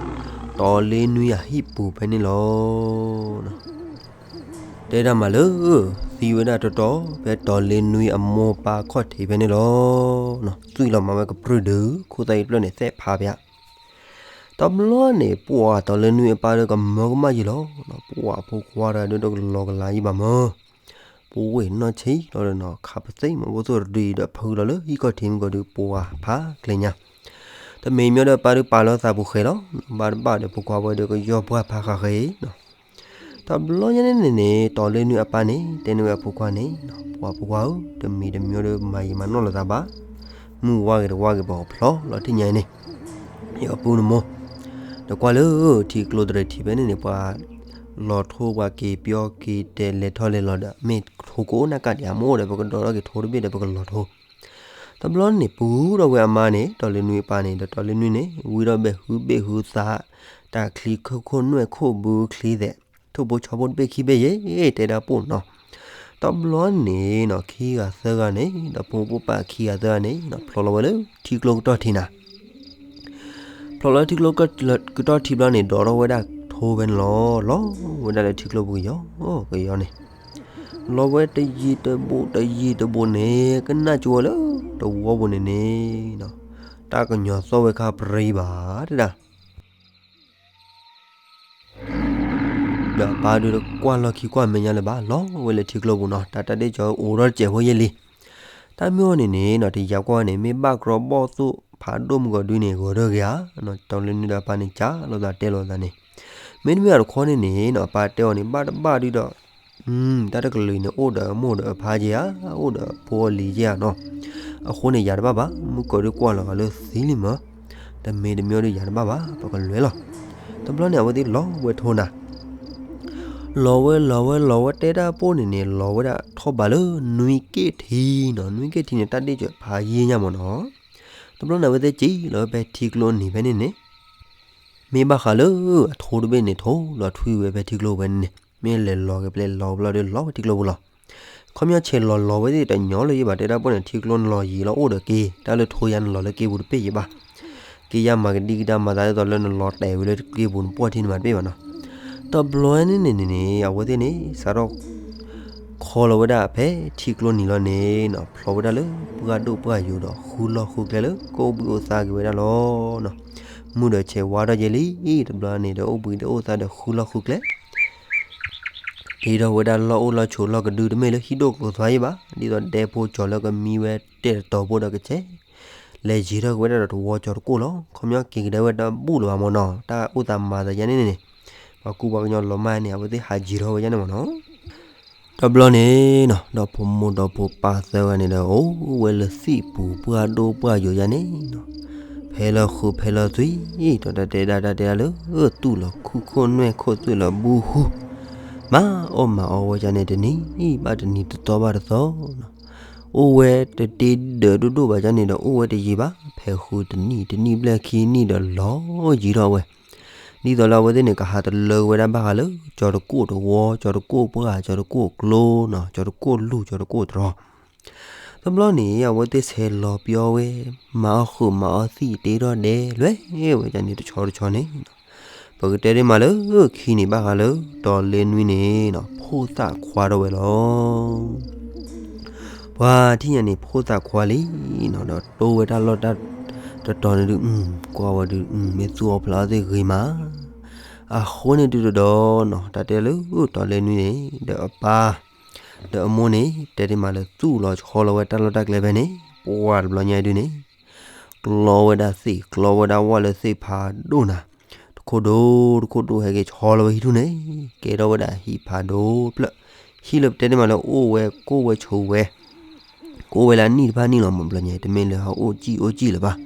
တီၤလၢနွံအဟံၣ်ပူၤဖဲန့ၣ်လီၤ. တဲဒၣ်မးလၢ သံဝဲဒၣ်တီတီ ဖဲတီၤလၢနွံအမိၢ်ပၢ်ခီၣ်ထံးဖဲန့ၣ်လီၤ. သွံၣ်လီၤမးဝဲကပြုၢ်ဒုး ခိၣ်သၣ်အံၤတဖျၢၣ်န့ၣ် သဲးဖးဖဲ တဘျီန့ၣ် ပှၤတီၤလၢနွံအပၢ်ဒီးကမၢကမၣ်ယံာ်လီၤ. ပှၤဖိခွါတဂၤဒုးဒီးကလီၤကလးယံာ်ဘၣ်မး ပဝဲၢ်နီၢ်ဆံးလီၤဒီးနီၤ ခးပသံမး ဘီၣ်သိၣ်တဒုအံၤဒီးဖုလီၤလၢဟံၣ်ခီၣ်ထံးမုၢ်ကီၤဒုး ပှၤဖးကျဲညါ တမံၤမံၤဒီးပၢ်ဒုးပာ်လီၤသးပူၤဃဲၤလီၤ. ဘၣ်တဘၣ်ဒီးဖိခွါဝဲဒီးကယီၢ်ပှၢ်ဖးဃးဃဲၤ တဘျီညါန့ၣ်န့ၣ် တီၤလၢနွံအပၢ်န့ၣ် တဲန့ၢ်ဝဲအဖိခွါန့ၣ် ပှၤဖိခွါဧၢ တမံၤတမံၤဒီးမၤယံာ်မၤနီၢ်လိာ်သးဘၣ်. မုၢ်ဝါဂ့ၤတဝါဂ့ၤ ပှၤကဖျီလီၤထံၣ်ညါအံၤန့ၣ် ယပုၢ်နမိၢ် တကွၢ်လၢထံကျိတရံးထံးဖဲန့ၣ်န့ၣ် ပှၤလီၤထိပှၤက့ၤပျီက့ၤတဲာ် လဲၤထီၣ်လဲၤလီၤဒီး မ့ၢ်ထိကအိၣ်နၢ်ကးဒံးအမိၢ်ဒီး ပကဒိးထီၣ်က့ၤထိတဘ့ၣ်ဒီး ပကလီၤထိ တဘျီန့ၣ် ပူၤထီၣ်ဝဲအမါန့ၣ် တီၤလၢနွံအပၢ်န့ၣ် ဒီးတီၤလၢနွံန့ၣ် ဝံထီၣ်ဘဲၣ်ဟုဘ့ၣ်ဟုသး တၢ်ချံခိၣ်ခိၣ်နွဲၣ်ခိၣ်ဘုချံသဲး ထိၣ်ဖိဆီဖိတဘ့ၣ်ခံဘ့ၣ်ယဲၢ် တဲဒၣ်ပိၢ်နီၤ. တဘျီန့ၣ်နီၤ ခံဂၤသၢဂၤန့ၣ် ဒီးဖိမုၣ်ဖိပၢ်ခံဂၤသၢဂၤန့ၣ်နီၤ ဖျီလီၤဝဲလၢထံကျိကတီၢ်ထံးနၤ ဖျီလီၤထံကျိကတီၢ်ထံးဘျီန့ၣ် ဒိးထီၣ်ဝဲဒၣ်ထိဖဲန့ၣ်လီၤ. လီၤဝဲဒၣ်လၢထံကျိပူၤကယီကယီန့ၣ် လီၤဝဲတယံၤတဘူးတယံၤတဘူးန့ၣ် ကနၣ်ကၠိဝဲလၢတဝီပူၤန့ၣ်န့ၣ်နီၤ တၢ်ကညီၤသီၣ်ဝဲခါပြံဘၣ်တဲဒၣ် ဒီးပၢ်ဒုးတကွၢ်လီၢ်ခံကွၢ်မဲာ်ညါလၢၤဘၣ် လီၤဝဲလၢထံကျိပူၤနီၤ တၢ်တၢ်ဒ့ၣ်ကၠီအိးထီၣ်တစဲးဖိယဲၢ်လံ. တၢ်မ့ၢ်အီၤန့ၣ်န့ၣ်နီၤ တယၤကွၢ်ဝဲန့ၣ် မ့ၢ်ဘၣ်ကြီဘီၣ်သိၣ်ဖးဒိၣ်မုၢ်ကီၤဒုန့ၣ် ဂီၤဒၢဂ့ၤဧါနီၤ တီၤလၢနွံဒီးအပၢ်န့ၣ် ကးလိာ်သးတဲလိာ်သးန့ၣ် မ့တမ့ၢ်အတခီန့ၣ်န့ၣ်နီၤ အပၢ်တဲအီၤန့ၣ် ဘၣ်တဘၣ်ဒုဒီး တၢ်တကလုာ်အံၤန့ၣ် အိၣ်ဒီးအမိၢ်ဒီးအဖါက့ဧါ အိၣ်ဒီးဖိအလံၤက့ဧါနီၤ အဃိန့ၣ် ယၤတဘၣ်ဘၣ် မုၢ်ကီၤဒုးကွၢ်လီၤဂာ်လၢသံလံမၢ် တမ့ၢ်တမ့ၢ်ဒီးယၤတဘၣ်ဘၣ် ပကလဲၤလီၤ. တဘျီန့ၣ် အဝဲသ့ၣ်လီၤဝဲထိနၤ လီၤဝဲလီၤဝဲလီၤဝဲတဲဒၣ်ပိၢ်န့ၣ်န့ၣ် လီၤဝဲဒၣ်ထီၣ်ဘးလၢနွံက့ၣ်ထံနီၤ နွံက့ၣ်ထံန့ၣ် တၢ်ဒ့ၣ်ကၠီဖးယဲၢ်ညါမၢ်နီၤ တဘျီန့ၣ် အဝဲသ့ၣ်စံၣ်လီၤဝဲဖဲထံကျိနံၤဖဲန့ၣ်န့ၣ်, မ့ၢ်ဘၣ်ဃးလၢအထိတဘ့ၣ်န့ၣ် ထိလီၤထွံဝဲဖဲထံကျိဖဲန့ၣ်န့ၣ်, မ့ၢ်လဲၤလီၤက့ၤပျဲလီၤက့ၤဘျီဒီး လီၤဝဲထံကျိပူၤလီၤ. ခီပညီဆဲးလီၤလီၤဝဲသ့ၣ်တညီလၢၤယဲဘၣ်, တဲဒၣ်ပှၤန့ၣ် ထံကျိနလီၤယံာ်လီၤအိၣ်ဒီးက့ၤ, တၢ်လၢထိယါနလီၤလၢက့ၤပူၤတပ့ၢ်ယဲဘၣ်. က့ၤယါမၤကဒံကဒါမၤသးဒ်သိးလၢနလီၤတဲာ်ဝဲလၢက့ၤပူၤ နပှၢ်ထံန့ၣ်မးတပ့ၢ်ဘၣ်နီၤ. တဘျီန့ၣ်န့ၣ်န့ၣ် အဝဲသ့ၣ်န့ၣ် စးထီၣ်ခီလီၤဝဲဒၣ်ဖဲထံကျိနံၤလီၤန့ၣ်နီၤ, ဖျိးဝဲဒၣ်လၢပှၢ်ဒိၣ်ပှၢ်ယိာ်ဒီး ဃုလီၢ်ဃုကျဲလၢကအိၣ်ဘှံးအိၣ်သါက့ၤဝဲဒၣ်လီၤနီၤ. မုၢ်ဒီးဆဲးဝါထီၣ်ယဲလံ, တဘျီန့ၣ်ဒီး အိၣ်ဘှံးဒီးအိၣ်သါဒီးဃုလီၢ်ဃုကျဲ တ့ထီၣ်ဝဲဒၣ်လီၢ်အိၣ်လီၢ်ဆိးလီၢ်ကဒုတမ့ၢ်လၢဟံၣ်ဒိၣ်ကျိၤသွါယဲဘၣ်, ဒ်သိးဒဲဖိကၠီၤလၢကမံဝဲတဲာ်တတီၤဖိဒီးကဆဲး လဲၤယံၤထီၣ်က့ၤဝဲဒၣ်ဒီးတဝီကၠီၤတကိၣ်လီၤ. ခီပညီက့ၤကဒါဝဲတဘူၣ်လၢၤဘၣ်မ့ၢ်နီၤ, တၢ်အိၣ်သးမၤသးယါန့ၣ်န့ၣ်, ပှၤကူပှၤကညီလီၤမၢ်န့ၣ် အဝဲသ့ၣ်ဟးယံၤထီၣ်ဝဲယါန့ၣ်မ့ၢ်နီၤ. တဘျီန့ၣ်နီၤ ဒီဖိမိၢ်ဒီဖိပၢ်သၢဂၤန့ၣ်ဒီး အိၣ်ဝဲလၢသံၣ်ပူၤပှၢ်ဒိၣ်ပှၢ်ယိာ်ယါန့ၣ်နီၤ, ဖဲလၢဃုဖဲလၢသွံၣ်, ဒီးတၢ်တဲဒၣ်တၢ်တဲဒၣ်လၢ သူၣ်လီၤခူၣ်ခိၣ်နွဲၣ်ခိၣ်သွံၣ်လီၤဘုဃူ, မၤအီၣ်မၤအီဝဲယါန့ၣ်တနံၤဘၣ်တနံၤတသီဘၣ်တသီနီၤ, အိၣ်ဝဲတတ့ဒၢးဒိၣ်ဒိၣ်ဘၣ်ယါန့ၣ်ဒီး အိၣ်ဝဲတယံာ်ဘၣ်, ဖဲဃုတနံၣ်တနံၣ်ဘျဲၣ်ခံနံၣ်ဒီးလီၤယံၤထီၣ်ဝဲ ဒ်သိးလၢအဝဲသ့ၣ်န့ၣ် ကဟးတလၢက့ၤဝဲဒၣ်ဘၣ်ဃးလၢ ကၠီၤတကိၣ်တဝီ, ကၠီၤတကိၣ်ပှၢ်, ကၠီၤတကိၣ်ကျိနီၤ, ကၠီၤတကိၣ်လူၢ်, ကၠီၤတကိၣ်တရီ. တဘျီန့ၣ် အဝဲသ့ၣ်ဆဲးလီၤပျီဝဲ, မၤအီၣ်ဃုာ်မၤအီၣ်သံၣ်တ့ထီၣ်ဒဲလွဲဝဲဒၣ်န့ၣ် တဆီတဆီန့ၣ်, ပကတဲဒ်မးလၢခံန့ၣ် ဘၣ်ဃးလၢ တီၤလ့နွံန့ၣ်နီၤ ဖိသၣ်ခွါထီၣ်ဝဲလီၤ. ပှၤထံၣ်ညါန့ၣ် ဖိသၣ်ခွါလံနီၤ, ဒီးတိဝဲတၢ်လီၢ်တၢ်တတီၤန့ၣ်ဒုး, ကွၢ်ဝဲဒုး, မ့ၢ်သူၣ်အီၣ်ဖျးအီၣ်သ့ၣ်ဂ့ၤမး, အဃိန့ၣ်ဒုးတဒီးနီၤ, တၢ်တဲလၢတီၤလ့နွံန့ၣ် ဒီးအပၢ် ဒီးအမိၢ်န့ၣ် တဲဒ်မးလၢသူၣ်လီၤဆီလီၤဝဲတၢ်လီၢ်တၢ်ကျဲဖဲန့ၣ်, ပှၤတဘျီညါဒုးန့ၣ် ကျီဝဲဒၣ်သ့ၣ်, ကျီဝဲဒၣ်ဝၣ်လၢသ့ၣ်ဖးဒိၣ်နၤ, တခိၣ်ဒိၣ်တခိၣ်ဒိၣ်ဟဲက့ၤဆီလီၤဝဲဟံၣ်ထူၣ်န့ၣ်, ကဲထီၣ်ဝဲဒၣ်ဟံၣ်ဖးဒိၣ်ဖျၢၣ်, ဟံၣ်လၢပတဲဒ်မးလၢအိၣ်ဝဲကိၢ်ဝဲဆိးဝဲ, ကအိၣ်ဝဲလၢအနံၣ်တဖၣ်နံၣ်လီၤမး, တဘျီညါတမ့ၢ်လၢဟးအိၣ်ကံၣ်အိၣ်ကံၣ်လၢၤဘၣ်.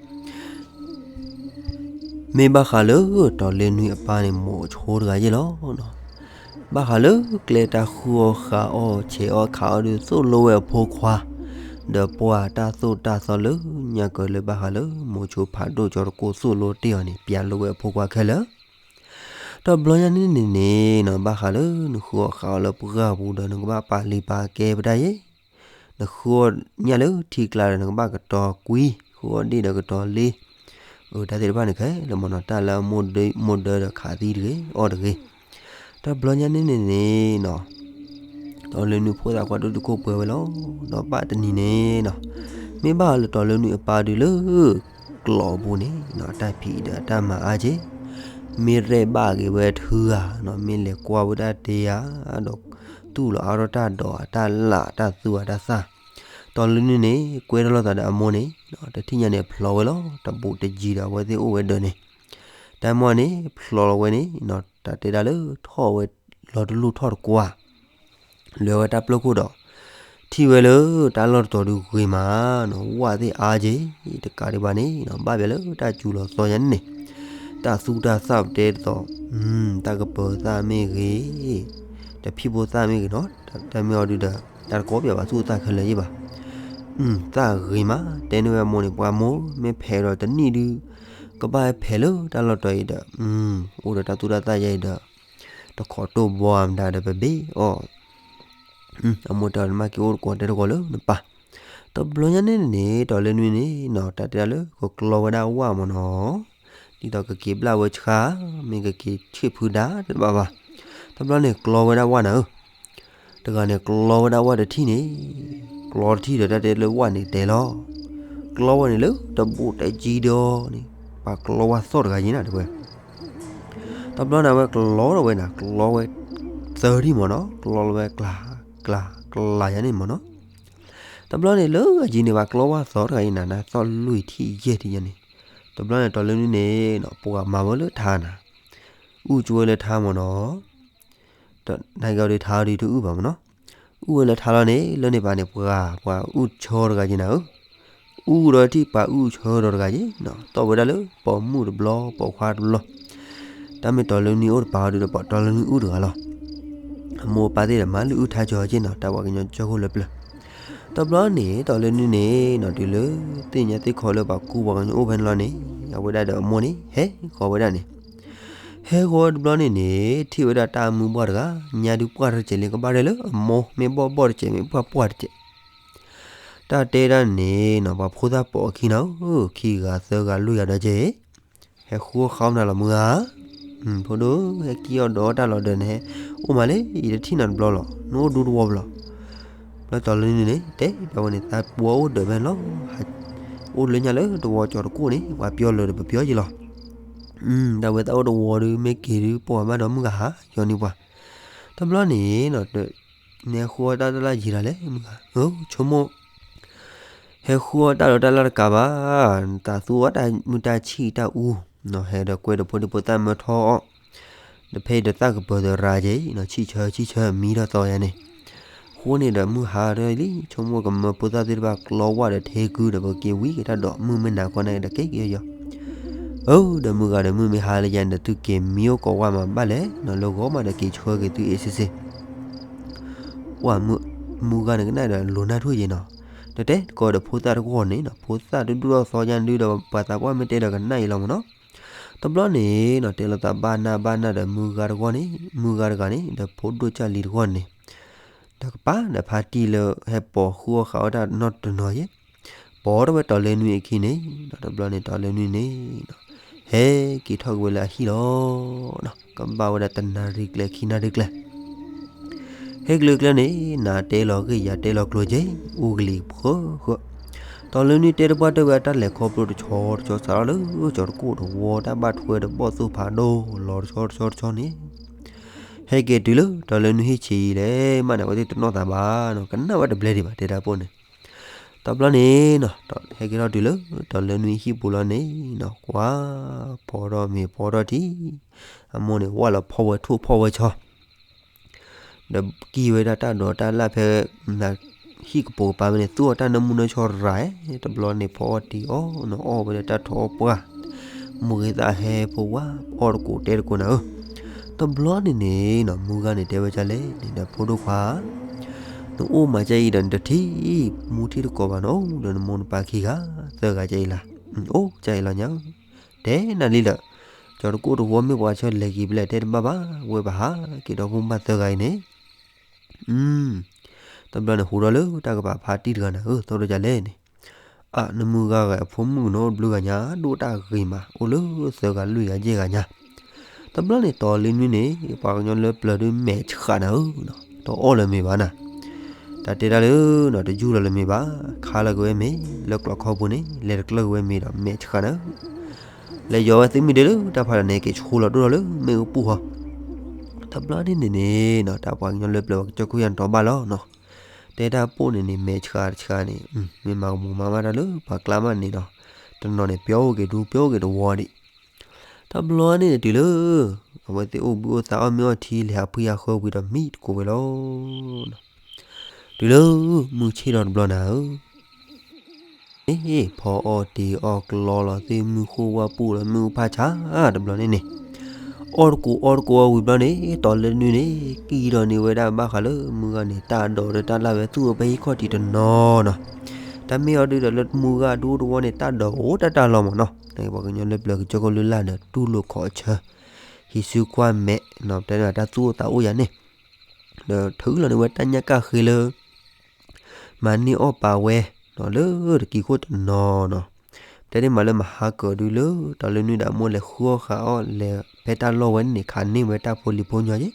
မ့ၢ်ဘၣ်ဃးလၢတီၤလ့နွံအပၢ်န့ၣ် မိၤဆိတဂၤယဲၢ်လီၤ. ဘၣ်ဃးလၢကျဲတၢ်ဃုအီၣ်ဃုအီၣ်ဆဲးအီၣ်ခးအီၣ်ဒုး သိၣ်လိဝဲအဖိခွါ, ဒီးပှၤတၢ်သိၣ်တၢ်သီလၢညါကၢၤလၢဘၣ်ဃးလၢ မိၤဆိဖးဒိၣ်ကၠီၤတကိၣ်သိၣ်လိတ့ၢ်အီၤန့ၣ် ပျဲလိဝဲအဖိခွါခဲလၢာ်. တဘျီညါန့ၣ်န့ၣ်နီၤ, ဘၣ်ဃးလၢနဃုအီၣ်ဃုအီၣ်လၢပှၢ်ပူၤဒီး နကဘၣ်ပာ်လံာ်ပာ်ကဲပတၢ်ယဲၢ် နဃုအီၣ်ညၣ်လၢထံကျါဒီး နကဘၣ်ကတီၤကွံ, ဃုအီၣ်ဒ့ၣ်ဒီးကတီၤလ့, အတၢ်သ့ၣ်တဖၣ်န့ၣ်ခဲလၢာ်မ့ၢ်နီၤ, တၢ်လၢအမိၢ်ဒၢဒီးခးသံတဂ့ၤ, အီၣ်တဂ့ၤ. တဘျီညါန့ၣ်န့ၣ်န့ၣ်နီၤ, တီၤလ့နွံဖိသၣ်ခွါဒိၣ်တုာ်ခိၣ်ပှဲၤဝဲလီၤ. ဒီးဘၣ်တနံၤန့ၣ်နီၤ, မ့ၢ်ဘၣ်လၢတီၤလ့နွံအပၢ်ဒုးလၢ ကျီးပူၤန့ၣ်နီၤ, တၢ်ဖံးဒီးတၢ်မၤအါက့ၤ, မ့ၢ်ရဲၣ်ဘၣ်က့ၤဝဲထုဂၤနီၤ, မ့ၢ်လဲၤကွၢ်ဝဲဒၣ်တ့ဧါ, ဒီးတူၢ်လီၤအါထီၣ်တၢ်ဒိးတၢ်လၣ်တၢ်သူအတၢ်သၣ်, တီၤလ့နွံန့ၣ် ကွဲထီၣ်လိာ်သးဒီးအမိၢ်န့ၣ်, တထံၣ်ညါန့ၣ် ဖျိးဝဲလီၤ, တဘူးတယံၤဒီးအဝဲသ့ၣ်အိၣ်ဝဲဒၢးန့ၣ်, တၢ်မိၢ်န့ၣ် ဖျိးလီၤဝဲန့ၣ်နီၤ, တၢ်တဲဒၣ်လၢထီၣ်ဝဲလီၤတလူၢ်ထီၣ်တကွၢ် လဲၤဝဲတၢ်ပျီခိၣ်ဒီး ထံၣ်ဝဲလၢတၢ်လီၢ်တတီၤဒုးဂ့ၤမးနီၤ, ဝၣ်သ့ၣ်အါက့ၤ, တကးဒံးဘၣ်န့ၣ်နီၤ, ဘၣ်ပျဲလၢတၢ်စူၤလီၤသီယါန့ၣ်န့ၣ်, တၢ်သူတၢ်သၣ်ပတဲတသိး, တၢ်ကပၢၤသၣ်မ့ၢ်ဂ့ၤ, တဖံၣ်ဖိသၣ်မ့ၢ်ဂ့ၤနီၤ, တၢ်မ့ၢ်အီၤဒုးဒီး တၢ်တကီပၠးဘၣ်သူၣ်အသၣ်ခဲလၢာ်ယဲၢ်ဘၣ်. သၣ်ဂ့ၤမး, တဲန့ၢ်ဝဲအမိၢ်န့ၣ်, ပှၤမိၢ် မ့ၢ်ဖဲးဒီးတနံၣ်ဒုး ကဘၣ်ဟဲဖဲးလၢတၢ်လီၢ်တတီၤအံၤဒီး, အိၣ်ဒီးတၢ်သူၣ်တၢ်သၣ်ယါအံၤဒီး တခိးတိၢ်ဘီမတၤဒီးပဘ့ၣ်အီၣ်, အမိၢ်တဲအီၤ နမ့ၢ်က့ၤအိၣ်တကိးတဲတကိးလၢနပၢ်. တဘျီညါန့ၣ်န့ၣ် တီၤလ့နွံန့ၣ်နီၤ, တၢ်တဲဒၣ်လၢကကျီဝဲဒၣ်ဝၣ်မ့ၢ်နီၤ, ဒ်သိးကက့ၤဘျၣ်ဝဲဆှါ, မ့ၢ်ကက့ၤဆံၣ်ဖုဒါတဘၣ်ဘၣ်. တဘျီန့ၣ်ကျီဝဲဒၣ်ဝၣ်နၤဧၢ, တဂၤန့ၣ် ကျီဝဲဒၣ်ဝၣ်တထံၣ်န့ၣ်, ကျီတထံၣ်ဒီးတၢ်တဲလၢဝၣ်န့ၣ်တဲလီၤ, ကျီဝဲန့ၣ်လၢတဘူးတယံၤဒီးန့ၣ်, ပှၤကျီဝၣ်သီၣ်တဂၤယဲၢ်နၤတဲဝဲ. တဘျီန့ၣ် အဝဲကျီထီၣ်ဝဲနၤ, ကျီဝဲသၢထံၣ်မ့ၢ်နီၤ, ကျီလီၤဝဲကျးကျးကျးယါန့ၣ်မ့ၢ်နီၤ. တဘျီန့ၣ်လၢအယံၤန့ၣ် ပှၤကျီဝၣ်သီၣ်တဂၤယဲၢ်နၤ, နသီၣ်လွံၢ်ထံၣ်ယဲၢ်ထံၣ်ယါန့ၣ်. တဘျီန့ၣ် တီၤလၢနွံန့ၣ်နီၤ, ပှၤမၤဝဲလၢထါနၤ, အုၣ်ကၠိဝဲလၢထါမ့ၢ်နီၤ. တနာ်က့အီၤဒုး ထါအီၤဒုးတအုၣ်ဘၣ်မ့ၢ်နီၤ, အုၣ်ဝဲလၢထါလီၤန့ၣ်, လၢန့ၣ်ပၤန့ၣ် ပှၤ ပှၤအုၣ်ဆၢတဂၤယဲၢ်နၤဧၢ, အုၣ်ဒီးထံၣ်ပှၤအုၣ်ဆၢဒီးတဂၤယဲၢ်နီၤ, သီၣ်ဝဲဒၣ်လၢပိာ်မုၣ်တဘျီ ပိာ်ခွါတဘျီ. တၢ်မ့ၢ်တီၤလၢနွံအိၣ်တပၤအီၤဒုးဒီး ပှၤတီၤလၢနွံအုၣ်တဂၤလီၤ. အမိၢ်အပၢ်သ့ၣ်ဒီး မၤလုၢ်အုၣ်ထါကၠီၤက့ၢ်နီၤ, တၢ်ပှၤကညီကၠီၢ်ခိၣ်လၢပျၢၤ. တ တဘျီန့ၣ် တီၢ်လၢနွံန့ၣ်နီၤ တုၤလၢသ့ၣ်ညါသ့ၣ်ခီလၢပှၤကူပှၤကညီအိၣ်ဖဲန့ၣ်လီၤန့ၣ် အဝဲဒၣ်ဒီးအမိၢ်န့ၣ် ဟဲဃီၤဝဲဒၣ်န့ၣ်, ဟဲဃီၤဝဲတဘျီန့ၣ်န့ၣ် ထံၣ်ဝဲဒၣ်တၢ်မုၢ်ဘှီၣ်တဂၤ ညါဒုးပှၢ်တစဲးလံ ကဘၣ်ရဲၣ်လၢအမိၢ် မ့ၢ်ဘှီၣ်ဘှီၣ်တစဲး မ့ၢ်ပှၢ်ပှၢ်တစဲး တၢ်တဲဒၣ်န့ၣ်နီၤ ပှၤဖိသၣ်ပိာ်အခံနီၤဧၢ, ခံဂၤသၢဂၤလွံၢ်ဂၤဒီးကဲ, ဟဲဃုအီၣ်ဃုအီၣ်နၤလီၤမုၢ်ဧါ, ဖိဒိၣ် ဟဲက့ၤအီၣ်ဒီးအီၣ်တၢ်လီၤဒီးန့ၣ် ဟဲအိၣ်မးလၢ ယတထံၣ်နၤတဘျီလီၤ, နအိၣ်ဒူတဝီဘၣ်လီၤ. ဘျီတီၢ်လၢနွံန့ၣ် တဲဒၣ်ဝဲန့ၣ် သးပှၢ်အိၣ်ဒၢးဖဲန့ၣ်လီၤ, အိၣ်လၢညါလၢတဝီကၠီၤတကိၣ်န့ၣ် ပှၤပျီလၢာ်ဒီးပပျီယံၤလီၤ. တၢ်ဝဲသးအိၣ်တဝီဒီး မ့ၢ်က့ၤဒုး ပှၤဘၣ်ဒီးမုၢ်ဂၤဟးယီၤန့ၢ်ပှၤ, တဘျီန့ၣ်နီၤ နဟဲဃုအီၣ်တၢ်လၢယံၤဒၣ်လဲၣ် မုၢ်ဂၤဧၢ, ဆိကမိၣ် ဟဲဃုအီၣ်တၢ်ဒီးတၢ်လၢတကးဘၣ်, တၢ်သူအီၣ်တၢ်မုၢ်တၢ်ဆံၣ်တၢ်အူ, ဟဲဒီးကွဲဒီးဖိဒံဖိသၣ်မၢထီၣ်အီၣ်, ဒီးဖဲအံၤဒီးသၣ်ကပၢၤဒီးရၤကဲအံၤနီၤ ဆံၣ်ဆၢဆံၣ်ဆၢမံထီၣ်သီယါန့ၣ်, ဃိန့ၣ်ဒီးမုၢ်ဟါဒီးလံ ဆိကမိၣ်ကမၢဖိသၣ်သ့ၣ်တဖၣ်ကျီဝၣ်ဒီးထဲကုဒီး ပက့ၤဝံၤက့ၤတၢ်ဒီး မုၢ်မ့ၢ်နၤခီန့ၣ်ဒီးက့ၤက့ၤယီၤ အၢ ဒီးမုၢ်ဂၤဒီးမုၢ်မ့ၢ်ဟါလၢယါန့ၣ်ဒီး သုက့ၤမံအိၣ်ကိးဝၣ်မးဘၣ်လဲၣ်နီၤ, လၢဂီၤမးဒီးက့ၤဆှၢက့ၤသုအ့ၣ်စ့ၣ်စ့ၣ် ပှၢ်မုၢ်ဂၤန့ၣ်ကနၣ်ဒီးလိၤနၢ်ထူၣ်ယဲနီၤ, ဒီးတဲတကိးဒီးဖိသၣ်တဂီၢ်န့ၣ်နီၤ, ဖိသၣ်ဒူၣ်ဒူၣ်သီသီယါဒုဒီးပှၤသးပှၢ်မ့ၢ်တဲဒီးကနၣ်အံၤလီၤမးနီၤ, တဘျီန့ၣ်နီၤ တဲလီၤသးဘၣ်နၢ်ဘၣ်နၢ်ဒီးမုၢ်ဂၤတဂီၢ်န့ၣ်, မုၢ်ဂၤတဂၤန့ၣ် ဒီးဖိဒိၣ်ကၢ်လံၤတဂီၢ်န့ၣ် တကပၤဒီးဖါတံၢ်လၢဟဲပိာ်ဃုအီၣ်ဃုအီၣ်တၢ်နီတနီၤယဲ ပိာ်ထီၣ်ဝဲတီၢ်လၢနွံအခံန့ၣ်, တဘျီန့ၣ်တီၢ်လၢနွံန့ၣ်နီၤ, ဟဲက့ၤထီၣ်က့ၤဝဲလၢအဟံၣ်လီၤနီၤ, ကဘၣ်ဝဲဒၣ်တနၣ်ရံၣ်ကျဲခံနၣ်ရံၣ်ကျဲ ဟဲက့ၤလၢကျဲန့ၣ် နၤတဲလီၤဂ့ၢ်ယၤတဲလီၤကျိၤက့ၤ အူကလံၤဃၢဃၢ, တီၢ်လၢနွံတဲတပှၢ်တၢၢ်ဝဲအတၢ်လဲၤခီဖျိတဆီတဆီ စးထီၣ်လၢကၠီၤတကိၣ်တဝီ တၢ်ဘၣ်ထွဲဒီးဘီၣ်သိၣ်ဖးဒိၣ်လီၤတဆီတဆီတဆီန့ၣ် ဟဲက့ၤတုၤလၢတီၢ်လၢနွံဟံၣ်ဆံးအံၤလဲၣ် မးန့ၣ် အဝဲသ့ၣ်တနီၣ်သးဘၣ်နီၤ, ကနၣ်ဝဲတဘျဲဒံးဘၣ် တဲဒၣ်ပိၣ်န့ၣ်, တဘျီန့ၣ်နီၤ ဟဲက့ၤထီၣ်တုၤလၢတီၢ်လၢနွံဟံၣ်ပူၤလီၤန့ၣ်နီၤ, ကွၢ်ဖီထီၣ်မ့ၤဖီထီၣ်ထံ အမိၢ်န့ၣ် ဝၢ်လီၤဖီဝဲထိၣ်ဖီၣ်ဝဲဆီ ဒီးကံၢ်ဝဲဒၣ်တၢ်ဒိးတၢ်လၣ်ဖဲ ဟံၣ်ကပိာ်ကပၤဝဲန့ၣ် သူၣ်အီၣ်တၢ်နၢမူနၢဆှီရၤ, တဘျီန့ၣ် ဖီအီၣ်တံၤအီၣ်နီၤ အီၣ်ဝဲဒၣ်တၢ်ထီၣ်အီၣ်ပှၢ်, မိၢ်ဂ့ၤသးဟဲဖိဝါ အီၣ်တကိးတဲတကိးနၤဧၢ, တဘျီန့ၣ်န့ၣ်နီၤ မုၢ်ဂၤန့ၣ်တဲဝဲဒ်လဲၣ်န့ၣ်ဒီး ဖိဒိၣ်ခွါ နအိၣ်မးကဲအံၤဒီး နတထံၣ်မူထံၣ်တကိးဘၣ်နီၤ ဒီးနမိၢ်နပၢ်ခံဂၤ သၢဂၤကဲအံၤလၢ်, အိၣ်ကဲအံၤလီၤညါ တဲနၤလံဒီး ကၠီၤတကိၣ်တဝီမ့ၢ်ပှၤဆၢလဲၤက့ၤဖဲလဲၣ် တဲတဘၣ်ဘၣ် ဝဲပဟးက့ၤဒီဖိမုၣ်ဘၣ်သၢဂၤအံၤန့ၣ် တဘျီန့ၣ် ဟူးထီၣ်လၢတၢ်ကပၤဖါတံၢ်တဂၤနၤဧၢ သီၣ်ဒိၣ်ကလဲၣ်န့ၣ်, အ နမုၢ်ဂၤဂၤအဖိမုၣ်ကနီတဘျုးဂၤညါ ဒိၣ်တၢ်ဂ့ၤမး အိၣ်လၢသၢဂၤလွံၢ်ဂၤယဲၢ်ဂၤညါ, တဘျီန့ၣ် တီၢ်လၢနွံန့ၣ် ပှၤကညီလၢပျၢၤဒုးမဲာ်ဆှးနၤဧၢ, တအီၣ်လၢၤမ့ၤဘၣ်နၤ, တၢ်တဲတၢ်လၢနီၤ တယူၢ်လီၤလၢၤမ့ၤဘၣ်, ခါလီၤက့ၤဝဲမ့ၤ လၢကျိးခီပူၤန့ၣ် လဲၤတကျၢၢ်က့ၤဝဲမ့ၤဒီးမဲာ်ဆှးနၤဧၢ လဲၤယီၤဝဲသုမ့ၢ်ဒဲလၢတၢ်ဖးဒိၣ်န့ၣ် က့ၤဆူလီၤဒိၣ်ထီၣ်လၢမ့ၣ်အူပူၤဃီ, တဘျီန့ၣ်န့ၣ်န့ၣ်နီၤ တၢ်ပှၤကညီလၢပျၢၤပှၤကစၢၢ်ခိၣ်ယါန့ၣ်တီၤဘၣ်လီၤနီၤ, တဲတၢ်ပိၢ်န့ၣ်န့ၣ် မဲာ်ဆှးတဆှးန့ၣ် မ့ၢ်မၤကမူၤမၤမၢ်တၢ်လၢပှၤကျါမးန့ၣ်ဒီး တနီၤန့ၣ် ပျီအိၣ်က့ၤဒူ ပျီအိၣ်က့ၤတဝီဒံး, တဘျီန့ၣ်န့ၣ်တုၤလၢ အဝဲသ့ၣ်အိၣ်ဘှံးအိၣ်သါအီၣ်မ့ၤအီထံ လဲၤဟးဖှံဟးဃၢဝံၤဒီးမံတကိးဝဲလီၤ တုၤလၢ မုၢ်ဆ့ၣ်ထီၣ်တဘျီနၤဧၢ, အ့ ဖီအီၣ်တ့ၤအီၣ်ကျီလီၤသ့ၣ်မုၢ်ဃိၣ်ဝါပူၤလီၤမ့ၣ်အူဖးဆါတဘျီန့ၣ်န့ၣ်, အီၣ်တကိးအီတကိးအီဝံၤဘျီန့ၣ် တီၢ်လၢနွံန့ၣ် ကံၢ်ထီၣ်န့ၢ်ဝဲဒၣ်ဘၣ်ဃးလၢမုၢ်ဂၤန့ၣ် တၢ်ဒိးဒီးတၢ်လၣ်ဝဲသူၣ်ဝဲဖဲဟံၣ်ခီၣ်ထံးတနီၤနီၤ, တၢ်မ့ၢ်အီၤဒုဒီးလၢမုၢ်ဂၤဒူတဝီန့ၣ် တၢ်ဒိးအိၣ်တၢ်တၢ်လီၤမးနီၤ, ပှၤကညီလၢပျၢၤကစၢၢ်ခိၣ်လၢလာ်ဒီး တူၢ်လိာ်ခီၣ်ဆၢ ဟံးစုကွၢ်မဲာ်နီၤ တဲဒၣ်တၢ်သူၣ်အိၣ်သးအိၣ်ယၤန့ၣ် ဒီးထုးလီၤန့ၢ်ဝဲတၢ်ညၣ်ကၣ်ဃ့လၢ မၤန့ၢ်အီၣ်ပာ်ဝဲနီၤ လၢတကံၤခိၣ်တနီၤနီၤ, တဲန့ၢ်မးလၢမဟါကၢၤဒုလၢ တီၢ်လၢနွံဒီးအမိၢ်လဲၤဃုအီၣ်ဃုအီၣ်လဲၤဖဲတၢ်လီၢ်ဝဲန့ၣ်န့ၣ် ခးန့ၢ်ဝဲတၢ်ဖိလံၤဖိညီယဲၢ်,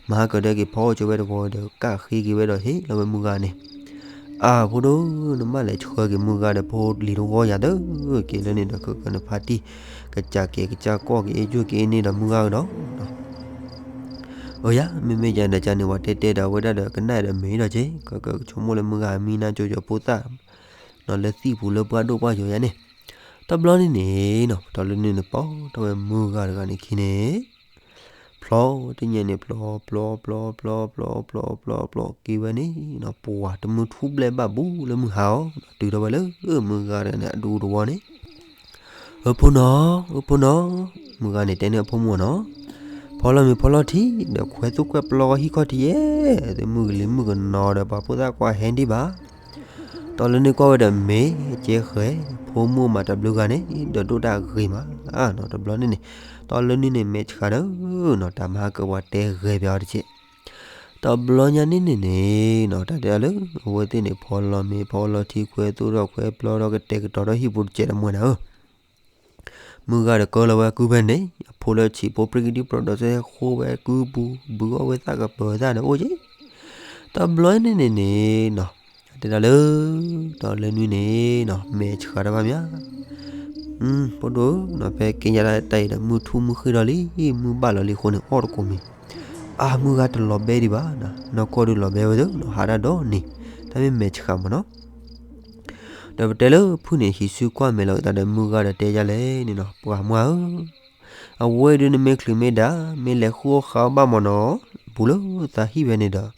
မဟါကၢၤဒီးက့ၤဖီအီၣ်ကၠိဝဲတဝီဒီး ကၣ်ဃ့က့ၤဝဲဒီးဟ့ၣ်လီၤဝဲမုၢ်ဂၤန့ၣ် အၢ ဖိဒိၣ် နမ့ၢ်လဲၤဆှၢက့ၤမုၢ်ဂၤဒီးဖိလံၤတဝီယၤသၢက့ၤလၢန့ၣ်ဒီး ကကနဖါတံၢ် ကစၢ်က့ၤကစၢ်ကီၢ်က့ၤအ့ၣ်ယိၣ်က့ၤအ့ၣ်န့ၢ်ဒီးမုၢ်ဂၤကဒီး အၢ ယၤ မ့မ့ၢ်ယၤဒီးကန့ၣ် ပှၤတဲတဲဒီးဝဲဒၣ်ဒီးကနၣ်ဒီးမ့ၢ်ဒီးက့ၤ ကကဆိကမိၣ်လၢမုၢ်ဂၤမံနါကၠိကၠီၤဖိသၣ် နီၤလၢသံၣ်ပူၤလၢပှၢ်ဒိၣ်ပှၢ်ယိာ်ယၤန့ၣ် တဘျီန့ၣ်န့ၣ်နီၤ ပတီၢ်လၢနွံန့ၣ် ပိာ်ထီၣ်ဝဲမုၢ်ဂၤတဂၤန့ၣ်ခံန့ၣ် ဖျီတညါန့ၣ် ဖျီ ဖျီ ဖျီ ဖျီ ဖျီ ဖျီ ဖျီ ဖျီ က့ၤဝဲန့ၣ်နီၤ ပှၤတမုၢ်ထူၣ်ဘျဲၣ်ဘၣ်ဘူးလၢမုၢ်ဟါအီၤ တုၤထီၣ်ဝဲလၢမုၢ်ဂၤတဂၤန့ၣ် အဒူတဝီန့ၣ် ဧၢ ဖိနီၤ ဧၢ ဖိနီၤ မုၢ်ဂၤန့ၣ်တဲန့ၢ်အဖိမုၣ်နီၤ ဖီလီၤမ့ၤဖီလီၤထံ ဒီးခွဲးသူၣ်ခွဲးပျီဟံၣ်ခီၣ်ထံးယဲၢ် သုမုၢ်ကလံၤမုၢ်ကနီၤဒီးပှၤဖိသၣ်ကွၢ်ဟဲဒံးဘၣ် တီလၢနုၢ်ကွၢ်ဝဲဒီးမ့ၢ်ကဲဃဲၤ ဖိမုၣ်မးတဘျုးဂၤန့ၣ် ဒီးဒိၣ်တၢ်ဂ့ၤမးနီၤ. တဘျီန့ၣ်န့ၣ် တီလၢနုၢ်န့ၣ် မဲာ်ဆှးဒီးနီၤ တၢ်မၤဟါကဝၤတဲဂဲၤပၠးအီၤတက့ၢ်. တဘျီညါန့ၣ်န့ၣ်န့ၣ်နီၤ တၢ်တဲဒၣ်လၢ အဝဲသ့ၣ်န့ၣ် ဖီလီၤမ့ၤဖီလီၤထံခွဲသိၣ်ထီၣ်ခွဲပျီထီၣ်ကတဲာ်ကတီၤထီၣ်ဟံၣ်ပူၤတစဲးတမှဲနၤဧၢ မုၢ်ဂၤဒီးကၢလီၤဝဲအကုဖဲန့ၣ် အဖိလၢဆံးဖိပြံကဒံပြံဒီးစဲဃိဝဲကုပူၤ ဘုးအီၣ်ဝဲသၣ်ကပၢၤသၣ်ဒီးအိၣ်က့ၤ. တဘျီန့ၣ်န့ၣ်န့ၣ်နီၤ တဲဒၣ်လၢ တီလၢနွံန့ၣ်နီၤ မဲာ်ဆှးတၢ်ဘၣ်မး ဖိဒိၣ်ဧၢနီၤ ဖဲက့ညါတၢ်အံၤဒီး မုၢ်ထူၣ်မုၢ်ဃ့ဒီးလံ မုၢ်ဘၣ်လီၤလံအဃိန့ၣ် အီၣ်တကိးမံၤ အါမုၢ်ဂၤတလီၤဘဲဒံးဘၣ်နီၤ နီၢ်ကီၢ်ဒုးလီၤဘဲဝဲသ့နီၤ ဟးတၢ်ဒီနံၤ တၢ်မ့ၢ်မဲာ်ဆှးမးနီၤ ဒီးပတဲလၢဖုၣ်န့ၣ် ဟံးစုကွၢ်မဲာ်လီၤအသးဒီး မုၢ်ဂၤဒီးတဲယၤလဲၣ်န့ၣ်နီၤ ပှၤမါဧၢ အဝဲဒုးနမ့ၢ်ချုးမ့ၢ်ဒၣ် မ့ၢ်လဲၤဃုအီၣ်ဃးအီၣ်ဘၣ်မးနီၤ ပူၤလၢသးဟံၣ်ဝဲန့ၣ်ဒီး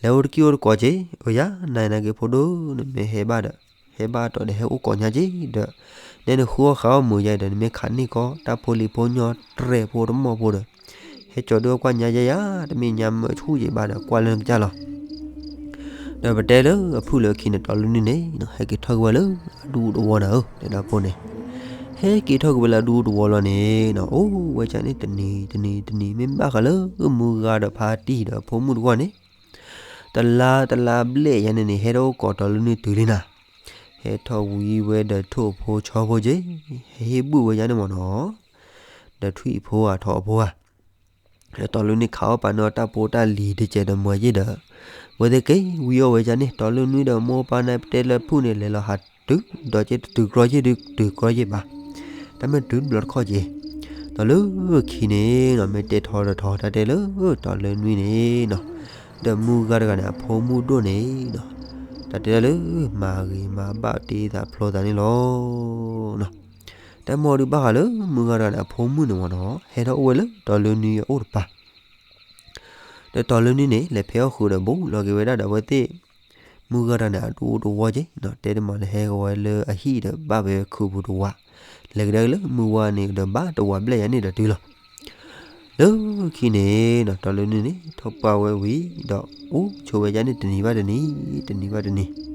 လဲၤအိၣ်တကံၢ်အိၣ်တကိးက့ၤ အၢယၤ နၤနာ်က့ၤဖိဒိၣ် နမ့ၢ်ဟဲဘၣ်ဒီး ဟဲဘၣ်တီဒီးဟဲအိၣ်ကိးညါက့ၤဒီး နဲနဃုအီၣ်ဃးအီၣ်မုာ်ယၤဒီး နမ့ၢ်ခးန့ၢ်ကီး တၢ်ဖိလံၤဖိညီတြဲၤဖိတမီၢ်ဖိဒီး ဟဲကၠီၤဒုးအီၣ်ကွၢ်ညါယၤယၤ တမ့ၢ်ညါမၢဆူၣ်ယံၤဘၣ်ဒီး ကွၢ်လၢနကစၢ်လီၤ ဒီးပတဲလၢအဖုၣ်လၢခံန့ၣ် တီလၢနွံန့ၣ်နီၤ ဟဲက့ၤထီၣ်က့ၤဝဲလၢအဒူသဝီနၤဧၢ တဲဒၣ်ဖိန့ၣ် ဟဲက့ၤထီၣ်က့ၤဝဲလၢအဒူသဝီလီၤန့ၣ်နီၤ အိၣ်ဝဲကန့ၣ်တနံၤတနံၤတနံၤ မ့ၢ်ဘၣ်ဃးလၢမုၢ်ဂၤဒီးဖါတံၢ်ဒီးဖိမုၣ်တဂီၢ်န့ၣ် တလါတလါဘျဲၣ်ယၤန့ၣ်န့ၣ် ဟဲထီၣ်အိၣ်ကိးတီလၢနွံတုၤလံနၤ ဟဲထီၣ်ဝံၤဝဲဒီးထိၣ်ဖိဆီဖိက့ၤ ဟဲဟ့ၣ်ဘူၣ်ဝဲယၤန့ၣ်မ့ၢ်နီၤ ဒီးထွံၣ်ဖိဧါထီၣ်အဖိဧါ ဒီးတီလၢနွံခးအီၣ်ပာ်န့ၢ်အီၤတၢ်ဖိတၢ်လံၤတကဲးဒီးမၤယ့ၢ်ဒီး ဝဲသ့ၣ်က့ၤဝံအီၣ်ဝဲယၤန့ၣ် တီလၢနွံဒီးမိၢ်ပၢ်န့ၣ် ပတဲလၢဖုၣ်န့ၣ် လဲၤလီၤဟးတုၤဒီးက့ၤတတုၤကြီယ့ၢ်ဒုးတုၤကြီယ့ၢ်ဘၣ် တၢ်မ့ၢ်တုၤတဘျီတခီၣ်က့ၤ ဒီးလၢခံန့ၣ်နီၤ မ့ၢ်တဲထီဒီးထီ တၢ်တဲလၢတီလၢနွံန့ၣ်နီၤ ဒီးမုၢ်ဂၤတဂၤန့ၣ် အဖိမုၣ်ဒိၣ်န့ၣ်နီၤ တၢ်တဲဒၣ်လၢ မၤဂ့ၤမၤဘၣ်တ့သးဖျီသးန့ၣ်လီၤ. တၢ်မ့ၢ်ဒုးဘၣ်ဃးလၢမုၢ်ဂၤတဂၤန့ၣ် အဖိမုၣ်န့ၣ်မ့ၢ်နီၤ ဟဲထီၣ်အိၣ်ဝဲလၢတီလၢနွံအအိၣ်တပၤ ဒီးတီလၢနွံန့ၣ် လဲၤဖဲအီၣ်ဃုာ်ဒီးဘူးလီၤက့ၤဝဲဒၣ်ဒီးအဝဲသ့ၣ် မုၢ်ဂၤတဂၤန့ၣ် အဒူသဝီက့ၤနီၤ တဲတမးလၢဟဲကဝဲလၢအဟံၣ်ဒီးဘၣ်ဝဲခုးပူၤတဝး လဲၤကဒါလၢမုၢ်ဝါန့ၣ်ဒီးဘၣ်တဝးဘျဲၣ်ယၤန့ၣ်ဒီးတုၤလီၤ. လၢခံန့ၣ်နီၤ တီလၢနွံန့ၣ် ထီၣ်ပှၢ်ဝဲဝံၤဒီး အိၣ်ဆိးဝဲယၤန့ၣ်တနံၤဘၣ်တနံၤ တနံၤဘၣ်တနံၤ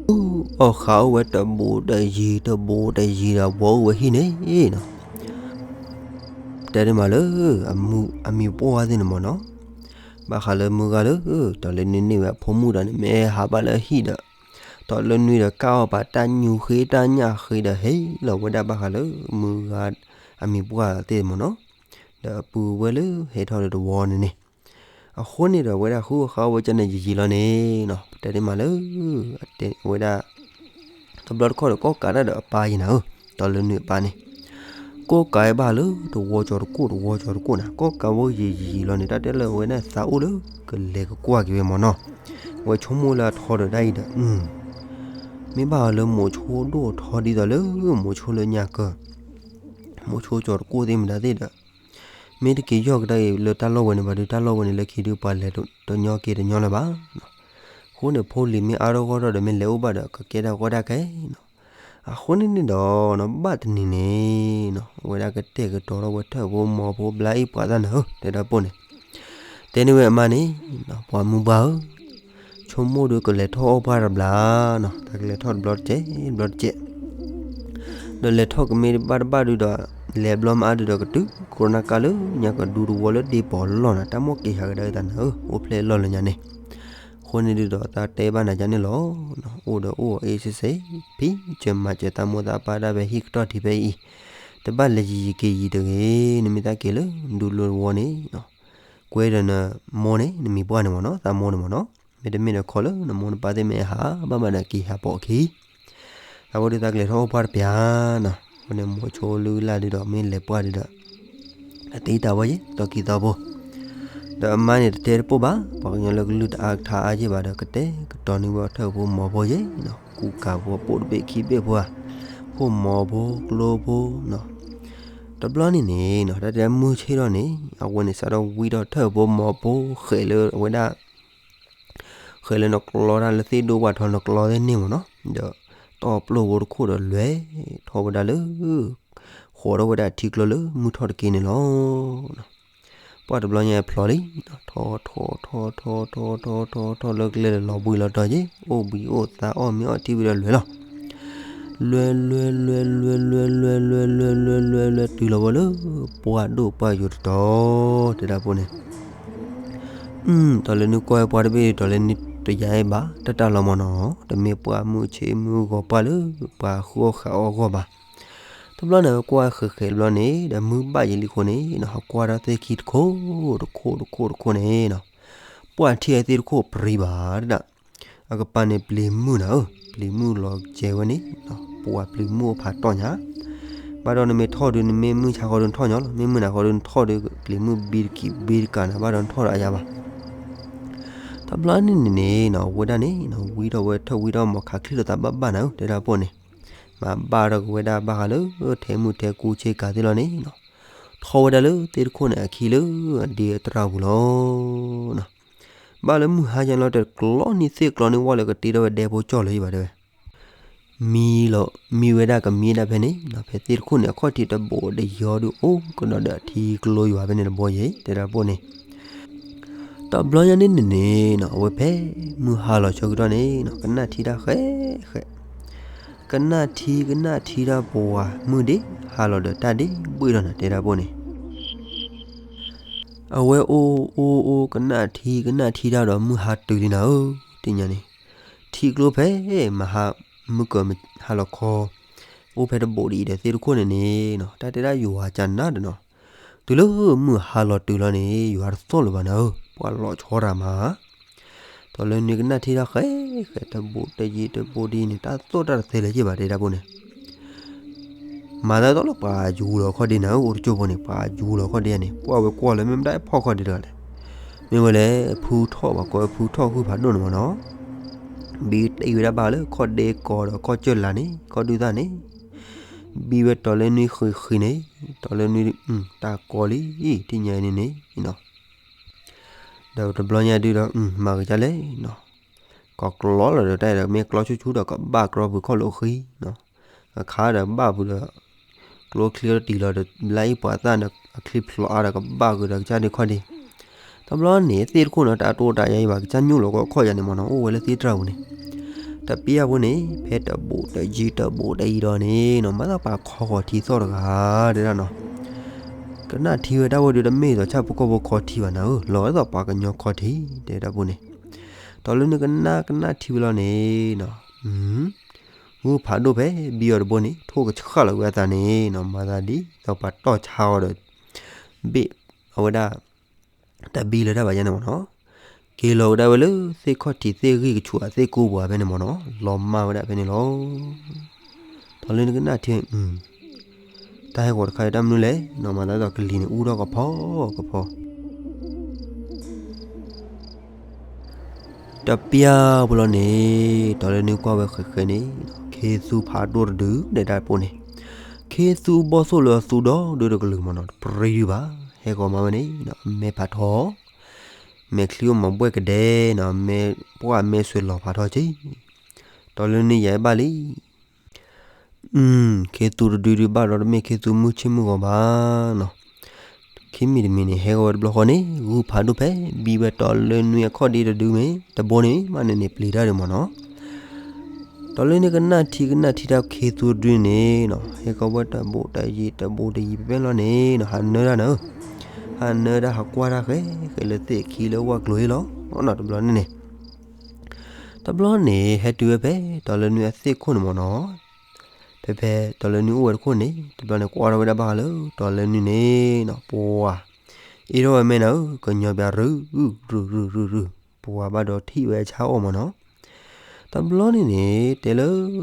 အီၣ်ဃးအိၣ်ဝဲတဘူးတယံၤတဘူးတယံၤဒီး ဘှီအိၣ်ဝဲဟံၣ်န့ၣ်နီၤ တဲတမးလၢ အမံၤပှၢ်သ့ၣ်န့ၣ်မ့ၢ်နီၤ ဘၣ်ဃးလၢမုၢ်ဂၤလၢ တီလၢနွံန့ၢ်ဝဲအဖိမုၣ်ဒီးန့ၣ် မ့ၢ်ဟးဘၣ်လၢအဟံၣ်ဒီး တီလၢနွံဒီးကၣ်အီၣ်ပာ်တၢ်ညူဃ့တၢ်ညၣ်ဃ့ဒီး ဟ့ၣ်လီၤဝဲဒၣ်ဘၣ်ဃးလၢမုၢ်ဂၤအမံၤပှၢ်သ့ၣ်မ့ၢ်နီၤ ဒီးအပုၢ်ဝဲလၢဟဲထီၣ်လၢတဝီန့ၣ်န့ၣ် အဃိန့ၣ်ဒီး အဝဲဒၣ်ဃုအီၣ်ဃးအီၣ်ဝဲကန့ၣ်ယံာ်ယံာ်လီၤန့ၣ်နီၤ ပတဲန့ၣ်မးလၢ အတဲအဝဲဒၣ် တဘျီတခီၣ်ဒီး ကီၣ်ကးတၢ်ဒီးအပၢ်ယံၤနၤဧၢ, တီလၢနွံအပၢ်န့ၣ် ကီၣ်ကးဝဲဘၣ်လၢတဝီကၠီၤတကိၣ် တဝီကၠီၤတကိၣ်နၤ, ကီၣ်ကးဝဲယံာ်ယံာ်လီၤန့ၣ် တၢ်တဲလၢအဝဲန့ၣ်သးအိၣ်လၢ ကလဲၤကကွၢ်က့ၤဝဲမ့ၢ်နီၤ, အဝဲဆိကမိၣ်လၢအထီဒီးဒၣ်အံၤဒီး မ့ၢ်ဘၣ်အီၤလၢမိၤဆိဒိၣ်ထီဒ်သိးလၢ မိၤဆိလၢညါကၢၤ မိၤဆိကၠီၤတကိၣ်သ့ၣ်မတၤသ့ၣ်ဒီး မ့ၢ်တက့ၤယီၢ်ကဒါအံၤလၢတၢ်လီၢ်ဝဲန့ၣ်ဘၣ်ဒီး တၢ်လီၢ်ဝဲန့ၣ်လၢခံဒုးပှၤလဲၤတညီက့ၤတညီလၢၤဘၣ်. အဃိန့ၣ် ဖိလံၤမ့ၢ်အါထီၣ်ဂီၢ်ထီၣ်ဒီး မ့ၢ်လဲၤအိၣ်ဘၣ်ဒီး ကကဲတၢ်ကီတၢ်ခဲနီၤ. အဃိန့ၣ်န့ၣ်ဒီး ဘၣ်တနံၤန့ၣ်နီၤ အဝဲဒၣ်ကတဲာ်ကတီၤထီၣ်ဝဲထၢၣ်ဖိမီၤဖိဘျါအံၤပှၤသၣ်နၤဧၢ တဲဒၣ်ပိၢ်န့ၣ် တဲန့ၢ်ဝဲအမါန့ၣ် ပှၤမုၢ်ပှၢ်ဧၢ ဆိကမိၣ်ဒီးကလဲၤထီၣ်အီၣ်ပှၢ်တဘျီနီၤ, တၢ်ကလဲၤထီၣ်တဘျီတကဲး တဘျီတကဲး ဒီးလဲၤထီၣ်ကမ့ၢ်တဘၣ်တဘၣ်ဒုးဒီး လဲၤဘျီမ့ၢ်အါဒုးဒီးကတုၤ ခိၣ်နၢ်ကၢ်လၢညါကဒူတဝီလၢဒ့ပီၤလီၢ်နၤ, တၢ်မိၣ်က့ၤဟးကဒါအသးနၤဧၢ အိၣ်ဖျဲၣ်လီၢ်လၢညါန့ၣ်. အဃိန့ၣ်ဒုးဒီးသးတဲဘၣ်နၤယါန့ၣ်လီၤ. အိၣ်ဒီးအိၣ်အီၤအ့စ့စ့ ဖံးစၢၤမၤစၢၤသးမိၢ်သးပၢ်ဒၣ်ဖဲဟံၣ်ကတီၢ်ထံးဖဲအံၤ, တဘၣ်လဲၤယံာ်ယံာ်က့ၤယံာ်တဂ့ၤ, နမ့ၢ်သးက့ၤလၢဒူလိၤတဝီန့ၣ် ကွဲဒီးနမိၢ်န့ၣ် နမံၤပှၢ်န့ၣ်မ့ၢ်နီၤ, သးမိၢ်န့ၣ်မ့ၢ်နီၤ, မ့တမ့ၢ်ဒီးခီလၢနမိၢ်နပၢ်သ့ၣ်မ့ၢ်ဟးဘၣ်မးဒီးက့ၤဟးပိာ်အခံ အဝဲဒုးသးကလဲၤထီၣ်အိၣ်ပှၢ်တပျၢ်နီၤ, အဃိန့ၣ်မိၤဆိလုၢ်လၢ်ဒုးဒီးမ့ၢ်လဲၤပှၢ်ဒုးဒီး အသံတၢ်ဝဲယဲၢ် သီခံသီဖိ ဒီးအမါန့ၣ်တတဲတပိၢ်ဘၣ်, ပှၤကညီလၢကလုၢ်တအါကထါအါယဲၢ်ဘၣ်ဒီး ကတဲာ်ကတီၤန့ၢ်ဝဲထၢၣ်ဖိမီၤဖိယဲၢ်နီၤ, ကူကၤဖိပိာ်တဘ့ၣ်ခံဘ့ၣ်ဖိဧါ, ဖိမီၤဖိကျိဖိနီၤ, တဘျီန့ၣ်န့ၣ်နီၤ တၢ်တဲမုၢ်ဆ့ၣ်ထီၣ်န့ၣ် အဝဲန့ၣ်စးထီၣ်ဝံထီၣ်ထၢၣ်ဖိမီၤဖိဃဲးလၢအဝဲဒၣ် ဃဲးလၢနကျီတၢ်လၢသ့ၣ်ဒိၣ်ဝၣ်ထီနကျီသ့ၣ်န့ၣ်မ့ၢ်နီၤ, ဒီးတီၢ်ပျိၢ်ဖိတခိၣ်ဒီးလဲၤထီၣ်ဝဲဒၣ်လၢ ဃီၤထီၣ်ဝဲဒၣ်ထံကျိလၢမုၢ်ထီၣ်တက့ၢ်န့ၣ်လီၤ. ပှၢ်တဘျီညါဖျိလံ, ထီၣ်ထီၣ်ထီၣ်ထီၣ်ထီၣ်ထီၣ်ထီၣ်ထီၣ်လၢကျဲဒီးလီၤဘှံးလီၤတီၤက့ၤ, အိၣ်ဘှံးအိၣ်သါအီၣ်မ့ၤအီထံဝံၤဒီးလွဲၢ်လီၤ. လွဲၢ်လွဲၢ်လွဲၢ်လွဲၢ်လွဲၢ်လွဲၢ်လွဲၢ်လွဲၢ်လွဲၢ်လွဲၢ် တုၤလီၤဝဲလၢပှၢ်ဒိၣ်ပှၢ်ယိာ်တတီၤ တဲဒၣ်ပိန့ၣ်, တီၤလၢနွံကွၢ်ဝဲပှၢ်တဘ့ၣ် တီၤလၢနွံတယါအံၤဘၣ် တၢ်တၢ်လီၤမၢ်နီၤ, တမ့ၢ်ပှၢ်မုၢ်ဆ့မုၢ်ဂီၤပှၢ်လၢပှၤဃုအီၣ်ဃုအီၣ်အဂီၢ်ဘၣ်. တဘျီန့ၣ် ဝဲကွၢ်ဃဲးဃဲးတဘျီန့ၣ် ဒီးမုၢ်ဘၣ်ယံာ်လံအဃိန့ၣ် ဟးကွၢ်ထီၣ်သ့ၣ်ခံတခိၣ်တခိၣ်တခိၣ်တခိၣ်န့ၣ်, ပှၢ်ထံၣ်အသ့ၣ်တခိၣ်ပြံဘၣ်တဒၣ်, အကပၤန့ၣ်ပျံၤမုၢ်နၤဧၢ, ပျံၤမုၢ်လီၤကဲဝဲန့ၣ်, ပှၢ်ပျံၤမုၢ်အိၣ်ဖးတီၣ်ညါ, ဘၣ်ဒီးနမ့ၢ်ထီၣ်ဒုး နမ့ၢ်မုၢ်ဆါဃီဒုးနထီၣ်ညီလီၤ, မ့ၢ်မုၢ်နၤဃီဒုးနထီၣ်ဒီး ပျံၤမုၢ်ဘံတကံးဘံတကးနၤ ဘၣ်ဒီးနထီၣ်ဒီးအယါဘၣ်. တဘျီန့ၣ်န့ၣ်န့ၣ် ဝဲဒၣ်န့ၣ် ဝံထီၣ်ဝဲထၢၣ်ဝံထီၣ်မၤခးချံၣ်လိာ်သးဘၣ်ဘၣ်နၤဧၢ တဲဒၣ်ပိန့ၣ်, မၤဘၣ်ထီၣ်က့ၤဝဲဒၣ်ဘၣ်ဃးလၢ ထဲမုၢ်ထဲကူဆ့ကၤသ့ၣ်လီၤန့ၣ်, ထီၣ်ဝဲဒၣ်လၢသ့ၣ်တခိၣ်န့ၣ်အခံလၢအဒ့အတြၢ်ပူၤလီၤ. ဘၣ်လၢမုၢ်ဟါယါလီၤတဲာ်ကျီနံၤသ့ၣ်ကျီနံၤဝဲလၢကတ့ထီၣ်ဝဲဒဲဖိကၠီၣ်လၢၤဘၣ်တဲဝဲ, မံလီၤ မံဝဲဒၣ်ကမံဒၣ်ဖဲန့ၣ်, ဖဲသ့ၣ်တခိၣ်န့ၣ် အခီၣ်ထံးတဘိးတယံၤဒုးအိၣ်ကဒီးဒီးအထံကျိယွၤဖဲန့ၣ်တဘိယဲၤ တဲဒၣ်ပိန့ၣ်, တဘျီညါန့ၣ်န့ၣ်န့ၣ် အဝဲဖဲမုၢ်ဟါလီၤဆၢကတီၢ်န့ၣ် ကနၣ်ထံတၢ်ဃဲးဃဲး, ကနၣ်ထံကနၣ်ထံတၢ်ပှၤမုၢ်ဒ့ဟါလီၤဒီးတၢ်ဒ့ဘှ့ၣ်လီၤနၤ တဲဒၣ်ပိန့ၣ် အဝဲအိၣ်အိၣ်အိၣ်ကနၣ်ထံကနၣ်ထံတၢ်ဒီးမုၢ်ဟါတုၤလံနၤဧၢ, တနံၤန့ၣ်, ထံကျိဖဲမဟါမုၢ်ကၢၤဟါလီၤခီ, အိၣ်ဖဲတဘိးဒ်အံၤဒီးသ့ၣ်တခိၣ်န့ၣ်န့ၣ်, တၢ်တဲဒၣ်ယွၤကနၣ်ဒီးနီၤ, တုၤလၢမုၢ်ဟါလီၤတုၤလီၤန့ၣ် ယွၤတသီၣ်လၢၤဘၣ်နၤဧၢ, ပှၤလီၤဆီတၢ်မၤ တီၤလၢနွံကနၣ်ထံတၢ်ဃဲးဃဲးတဘိးတယံၤတဘိးဒ်န့ၣ် တၢ်သီၣ်တၢ်တသဲလၢၤဘၣ်တဲဒၣ်ပိန့ၣ်, မၤသးဒ်သိးလၢပှၤယူၤလီၤခီၣ်ဒ့နၤဧၢ, အိၣ်တကၠိၢ်ဖိန့ၣ် ပှၤယူၤလီၤခီၣ်ဒ့ယါန့ၣ် ပှၤဝဲကွၢ်လၢမ့ၢ်မတၤဖီၣ်ခီၣ်ဒ့တဂၤလဲၣ်, မ့ၢ်ဝဲလဲၣ် ဖုထီၣ်ဘၣ်ကီဖုထီၣ်ဃုဖးဒိၣ်န့ၣ်မၢ်နီၤ, ဘံတ့ဝဲဒၣ်ဘၣ်လၢခီၣ်ဒ့ကီဒီးခီၣ်ကၢၢ်လးန့ၣ် ခီၣ်ဒုးသၣ်န့ၣ်, ဘံဝဲတီၤလၢနွံဃံးဃံးန့ၣ်, တီၤလၢနွံ တၢ်ကီလံ, တနံၤန့ၣ်န့ၣ် ဒီးတဘျီညါဒုးဒီး မၤက့ၤဒ်လဲၣ်နီၤ, ကီၢ်ကျီလီၤဒီးတၢ်ဒီးမ့ၢ်ကျီဆူၣ်ဆူၣ်ဒီးကဘၣ်ကြီဖုခီၣ်လိာ်ဃံနီၤ, အခါဒီးဘၣ်ဖုဒီး ကျိချံတံၢ်လီၤဒီး ဘျါအံၤပှၤသၣ်န့ၣ် အချံဖျိအါဒီးကဘၣ်ဃုာ်ဒီးကစၢ်ဒုးခီၣ်ဒ့, တဘျီန့ၣ် သ့ၣ်တခိၣ်န့ၣ် တၢ်တိာ်တၢ်ယါအံၤဘၣ် ကစၢ်ညိၣ်လီၤကီၢ်ခီၣ်ယါန့ၣ်မၢ်နီၤ အိၣ်ဝဲလၢသ့ၣ်တြၢ်ပူၤန့ၣ်, တပျၢ်ဖိန့ၣ် ဖဲတဘိးတယံၤတဘိးတအံၤဒီးန့ၣ်နီၤ မၤသးပှၤခီဃီၤထံသီၣ်တဂၤ တဲဒၣ်နီၤ, ကနၣ်ထံဝဲဒၣ်ဝဲဒုးတမ့ၢ်သိးဆၣ်ဖိကီၢ်ဖိခီထံဘၣ်နၤဧၢ လီၤဝဲဒ်သိးပှၤကညီခီထံ တဲဒၣ်ပိန့ၣ်, တီၤလၢနွံကနၣ်ကနၣ်ထံဝဲလီၤန့ၣ်နီၤ ဂုၢ်ဖးဒိၣ်ဖဲဘံအီၤတဘိန့ၣ် ထိၣ်ကဆှၣ်လီၤကွံာ်အသးန့ၣ်နီၤ မၤသးဒ်သိးပှၤတီၢ်ဆါအီၤဒီး ဘ့ၣ်အဝဲဒၣ် တၢ်ဘံလၢတၢ်ဘၣ်ယါန့ၣ်မၢ်နီၤ, က့ၤလီၤဝဲဒၣ်ဝဲလၢသ့ၣ်ခီၣ်ထံးသ့ၣ်ဂံၢ်ကဆူးအသ့ၣ်ကိးပူၤဖဲန့ၣ်မၢ်နီၤ လီၤမၢ်ဝဲဒၣ်ဖဲန့ၣ်လီၤ. တီၤလၢနွံကနၣ်ထံ တၢ်ဟဲဃီၤတခါအံၤတၢ်မနုၤလဲၣ်နီၤ မၤသးဒ်သိးကလံၤန့ၣ် အူထီၣ်ကဖီကဖီ တပျၢ်ဖိလီၤန့ၣ် တီၤလၢနွံကွၢ်ဝဲဃဲးဃဲးန့ၣ် ခ့သူဖးဒိၣ်တဒု တဲဒၣ်ပိန့ၣ်, ခ့သူဘီၣ်သိၣ်လၢအသူဒီဒုတကလုာ်မၢ်နီၤ တပြံဒုဘၣ် ဟဲဃီၤမးဝဲန့ၣ် အမဲာ်ဖးထီ, မဲာ်ချံအိၣ်မးဘှဲၣ်ကဒဲနီၤ မဲာ်ပှၢ်မဲာ်ဆွဲးလီၤဖးထီက့ၤ, တီၤလၢနွံယၤအံၤဘၣ်လံ ခ့သူတဒုဒုးဘၣ်ဒီးတမ့ၢ်ခ့သူမုၢ်ဆ့ၣ်မုၢ်ဂီၤဘၣ်နီၤ, ခံမံၤတမံၤန့ၣ် ဟဲဃီၤဝဲတဘျီဃီန့ၣ် ဂုၢ်ဖးဒိၣ်ဖဲ ဘံဝဲတီၤလၢနွံအခီၣ်ဒ့တဒုမ့ၢ် တဘိန့ၣ် မးန့ၣ်န့ၣ် ပျံၤတၢ်ဒုးမၢ်နီၤ, တီၤလၢနွံကနၣ်ထံကနၣ်ထံတၢ်ခ့သူတဒုန့ၣ်နီၤ ဟဲဃီၤဝဲတဘိတယံၤတဘိတယံၤဖဲဖဲလီၤန့ၣ်နီၤ ဟးနၢတၢ်နၤဧၢ, ဟးနၢတၢ်ဟးကွၢ်တၢ်ဃဲးဃဲးလၢသ့ၣ်ခံလၢဝၣ်ကျိၤအံၤလီၤနီၤ တဘျီန့ၣ်န့ၣ် တဘျီန့ၣ် ဟဲတုၤဝဲဖဲ တီၤလၢနွံအသ့ၣ်ခိၣ်န့ၣ်မၢ်နီၤ, ဖဲဖဲ တီၤလၢနွံအိၣ်ဝဲတခိၣ်န့ၣ် တဘျီန့ၣ် ကွၢ်ထီၣ်ဝဲဒၣ်ဘၣ်ဃးလၢ တီၤလၢနွံန့ၣ်နီၤ ပှၤ အ့ၣ်ထီၣ်ဝဲမဲာ်နၤဧၢ ကညီဘၣ်ရူၤ ရူၤ ရူၤ ရူၤ ရူၤ ပှၤဘၣ်ဒီးထံၣ်ဝဲဆၣ်အီၣ်မၢ်နီၤ, တဘျီန့ၣ်န့ၣ် တဲလၢ တီၤလၢ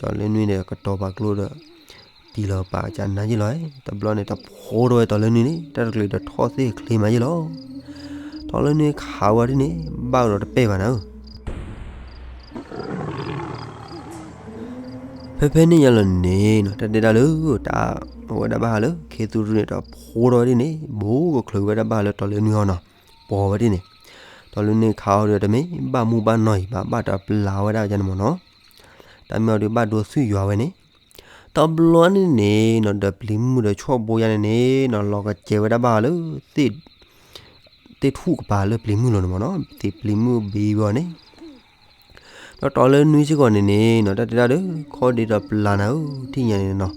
နွံန့ၣ် ကတီၤပာ်ကျိဒီး တံၢ်လီၤပာ်ကနါယ့ၢ်လီၤ, တဘျီန့ၣ် တဖိးထီၣ်ဝဲတီၤလၢနွံန့ၣ် တၢ်တကျံၤဒီးထီၣ်သ့ၣ်ချ့မးယ့ၢ်လီၤ. တီၤလၢနွံခးဝဲဒ်န့ၣ် ဘၣ်ကဒီးတပဲၢ်ဘၣ်နၤဧၢ, ဖဲဖဲန့ၣ်ယါလီၤန့ၣ်နီၤ တၢ်တဲဒၣ်လၢ တၢ်အဝဲဒၣ်ဘၣ်ဃးလၢ ခ့သူတဒုန့ၣ် တဖိးထီၣ်ဝဲဒ်န့ၣ် ဘူးကချုးဝဲဒၣ်ဘၣ်ဃးလၢတီၤလၢနွံအီၤနီၤ, ပိာ်ဝဲဒ်န့ၣ်, တီၤလၢနွံခးအီၤဒီး တမ့ၢ်ဘၣ်မူဘၣ်နီၢ်အံၤဘၣ် ဘၣ်တပျၢ်ဝဲဒၣ်ယါန့ၣ်မၢ်နီၤ, တၢ်မ့ၢ်အီၤဒုးဘၣ်ဒိသူၣ်ယွၤဝဲန့ၣ်, တဘျီန့ၣ်န့ၣ်နီၤ ဒီးပျံၤမုၢ်ဒီးဆီၣ်ဘိယါန့ၣ်န့ၣ်နီၤ လီၤကစဲးဝဲဒၣ်ဘၣ်ဃးလၢ သ့ၣ် သ့ၣ်ထူၣ်ကပၤလၢပျံၤမုၢ်လိၤန့ၣ်မ့ၢ်နီၤ, သ့ၣ်ပျံၤမုၢ်ဘံဘီန့ၣ် ဒီးတီၤလၢနွံစ့ၢ်ကီးန့ၣ်န့ၣ်နီၤ တၢ်တဲဒၣ်ဒီး ခီဒ့ဒီးပျၢ်နၤဧၢ ထံၣ်ညါန့ၣ်နီၤ,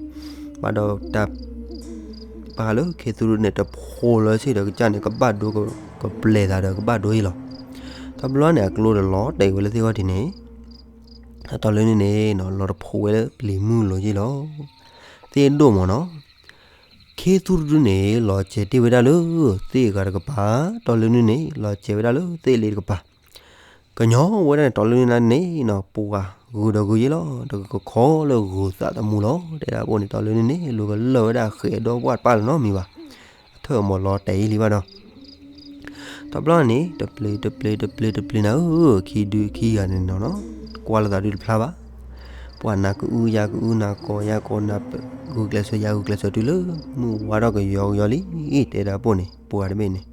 ဘၣ်ဒီးတၢ် ဘၣ်ဃးလၢခ့သူၣ်ဒူန့ၣ် တဖိးလီၤဆ့ၣ်ဒီးကစၢ်န့ၣ် ကဘၣ်ဒိ ကပျဲၤသးဒီးကဘၣ်ဒိအံၤလီၤ. တဘျီန့ၣ် အကျိတလီၤတဲာ်ဝဲလၢသ့ၣ်ခီၣ်ထံးန့ၣ် တီၤလၢနွံန့ၣ်နီၤ လီၤတဖိးဝဲလၢပျံၤမုၢ်လိၤယ့ၢ်လီၤ. သ့ၣ်ဒိၣ်မ့ၢ်နီၤ ခ့သူၣ်တဒုန့ၣ် လီၤစဲၤတ့ၢ်ဝဲဒၣ်လၢ သ့ၣ်အဂၤတကပၤ, တီၤလၢနွံန့ၣ် လီၤစဲၤဝဲဒၣ်လၢသ့ၣ်လ့တကပၤ, ကညီဝဲဒၣ်န့ၣ် တီၤလၢနွံန့ၣ်နီၤ ပှၤဂုၤဒီးဂုၤယ့ၢ်လီၤ, တကခီလၢဂုၤသးသမူလီၤ. တဲဒၣ်ဘိန့ၣ် တီၤလၢနွံန့ၣ် လူၤကလၢာ်ဝဲဒၣ်ဃဲးဒီပှၢ်တပၢ်လၢၤနီတမံၤဘၣ်, အထၢၣ်အမီၤလီၤတဲာ်အံၤလံဘၣ်ဒီး တဘျီန့ၣ် တပျ့ၤတပျ့ၤတပျ့ၤတပျ့ၤနၤဧၢ, ခံဒုခံဂၤန့ၣ်နီၤနီၤ, ကွၢ်လိာ်သးဒုတဖျါဘၣ်, ပှၤနၤကအုယၤကအု နၤကိးယၤကိး နၤဂုာ်ကျဲးစၢးယၤဂုာ်ကျဲးစၢးတုၤလၢ မုၢ်ဝါထီၣ်ကယီကယီလံ, တဲဒၣ်ဘိန့ၣ် ပှၤတဘ့ၣ်န့ၣ်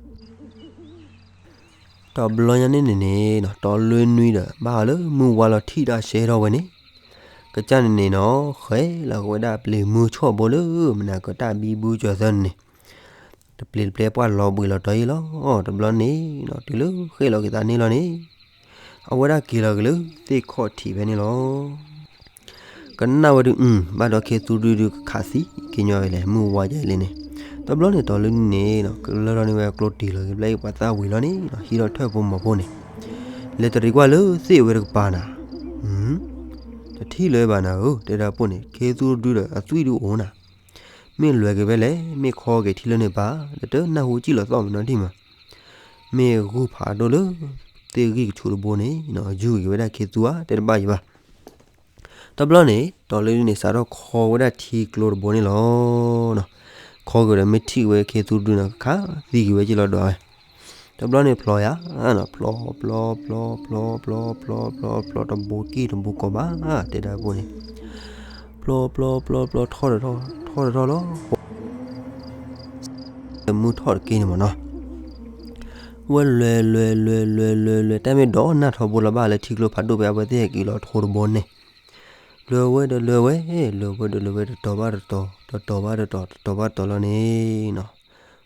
တဘျီညါန့ၣ်န့ၣ်နီၤ တီၤလၢနွံဒီး ဘၣ်ဃးလၢမုၢ်ဝါလီၤထံၣ်တၢ်ဆဲးထီၣ်ဝဲန့ၣ်, ကစၢ်န့ၣ်န့ၣ်နီၤ ဃဲလီၤက့ၤဝဲဒၣ်ပျံၤမုၢ်ဆီၣ်ဘိလၢ မနၤကတၢ်ဘံဘူကၠီၤသၢန့ၣ်န့ၣ်, တပျ့ၤတပျ့ၤပှၢ်လီၤဘှံးလီၤတီၤအံၤလီၤ. တဘျီန့ၣ်နီၤ တုၤလၢဃ့ၢ်လီၤက့ၤသးန့ၣ်လီၤန့ၣ်, အဝဲဒၣ်က့ၤလီၤက့ၤလၢသ့ၣ်ခီၣ်ထံးဖဲန့ၣ်လီၤ. ကနၣ်ဝဲဒုး အုၣ် ဘၣ်ဒီးခ့သူၣ်ဒုဒုးကခးသံက့ၤညီဝဲလဲၣ် မုၢ်ဝါယဲလံန့ၣ်, တဘျီန့ၣ် တီၤလၢနွံန့ၣ်နီၤ ကလၢထီၣ်န့ၢ်ဝဲကျိတံၤလီၤက့ၤဘျဲၣ်အံၤ ပှၤသၣ်ဝံၤလီၤန့ၣ်နီၤ ဟံးထီၣ်ထၢၣ်ဖိမီၤဖိန့ၣ်, လဲၤတရံးကွၢ်လၢသ့ၣ်ဝဲတကပၤနၤ, တထံၣ်လၢၤဘၣ်နၤဧၢ, တဲဒၣ်ဘိန့ၣ် ခ့သူၣ်ဒုဒီးအသွံၣ်ဒုအိၣ်နၤ, မ့ၢ်လဲၤက့ၤဖဲလဲၣ်, မ့ၢ်ခီက့ၤထံလၢန့ၣ်ပၤ, ဒီးတနၢ်ဟူစံၣ်လီၤသီၣ်မနီၤဒံၣ်မး, မ့ၢ်ဂုၢ်ဖးဒိၣ်လၢ သ့ၣ်ဂံၢ်ကဆူးတဘိန့ၣ်နီၤ ယူၢ်က့ၤဝဲဒၣ်ခ့သူၣ်ဧါ တဲတဘၣ်ယံၤဘၣ်. တဘျီန့ၣ် တီၤလၢနွံန့ၣ် စးထီၣ်ခီဝဲဒၣ်ထံကျိတဘိန့ၣ်လီၤ. ခီက့ၤဒီးမ့ၢ်ထံၣ်ဝဲခ့သူၣ်ဒုန့ၣ် ကခးသံက့ၤဝဲက့ၤလီၤဒီးဝဲ, တဘျီန့ၣ်ဖျီယၤ, ဖျီဖျီဖျီဖျီဖျီဖျီဖျီဖျီတဘိကံၢ်တဘိကီးဘၣ်, တဲဒၣ်ဘိန့ၣ်, ဖျီဖျီဖျီဖျီထီၣ်ဒီးထီၣ် ထီၣ်ဒီးထီၣ်လီၤ. တမုၢ်ထီၣ်တက့ၢ်န့ၣ်မနီၤ, ဝဲလဲၤလဲၤလဲၤလဲၤလဲၤလဲၤ တၢ်မ့ၢ်ဒီးနၢ်ထီဘိလီၤဘၣ်လၢထံကျိဖးဒိၣ်ဖဲ အဝဲသ့ၣ်ဟဲက့ၤလီၤထိတဘိန့ၣ်, လဲၤဝဲဒီးလဲၤဝဲ, လဲၤဝဲဒီးလဲၤဝဲ တတီၤဘၣ်တတီၤ တတီၤဘၣ်တတီၤ တတီၤဘၣ်တတီၤလီၤန့ၣ်နီၤ,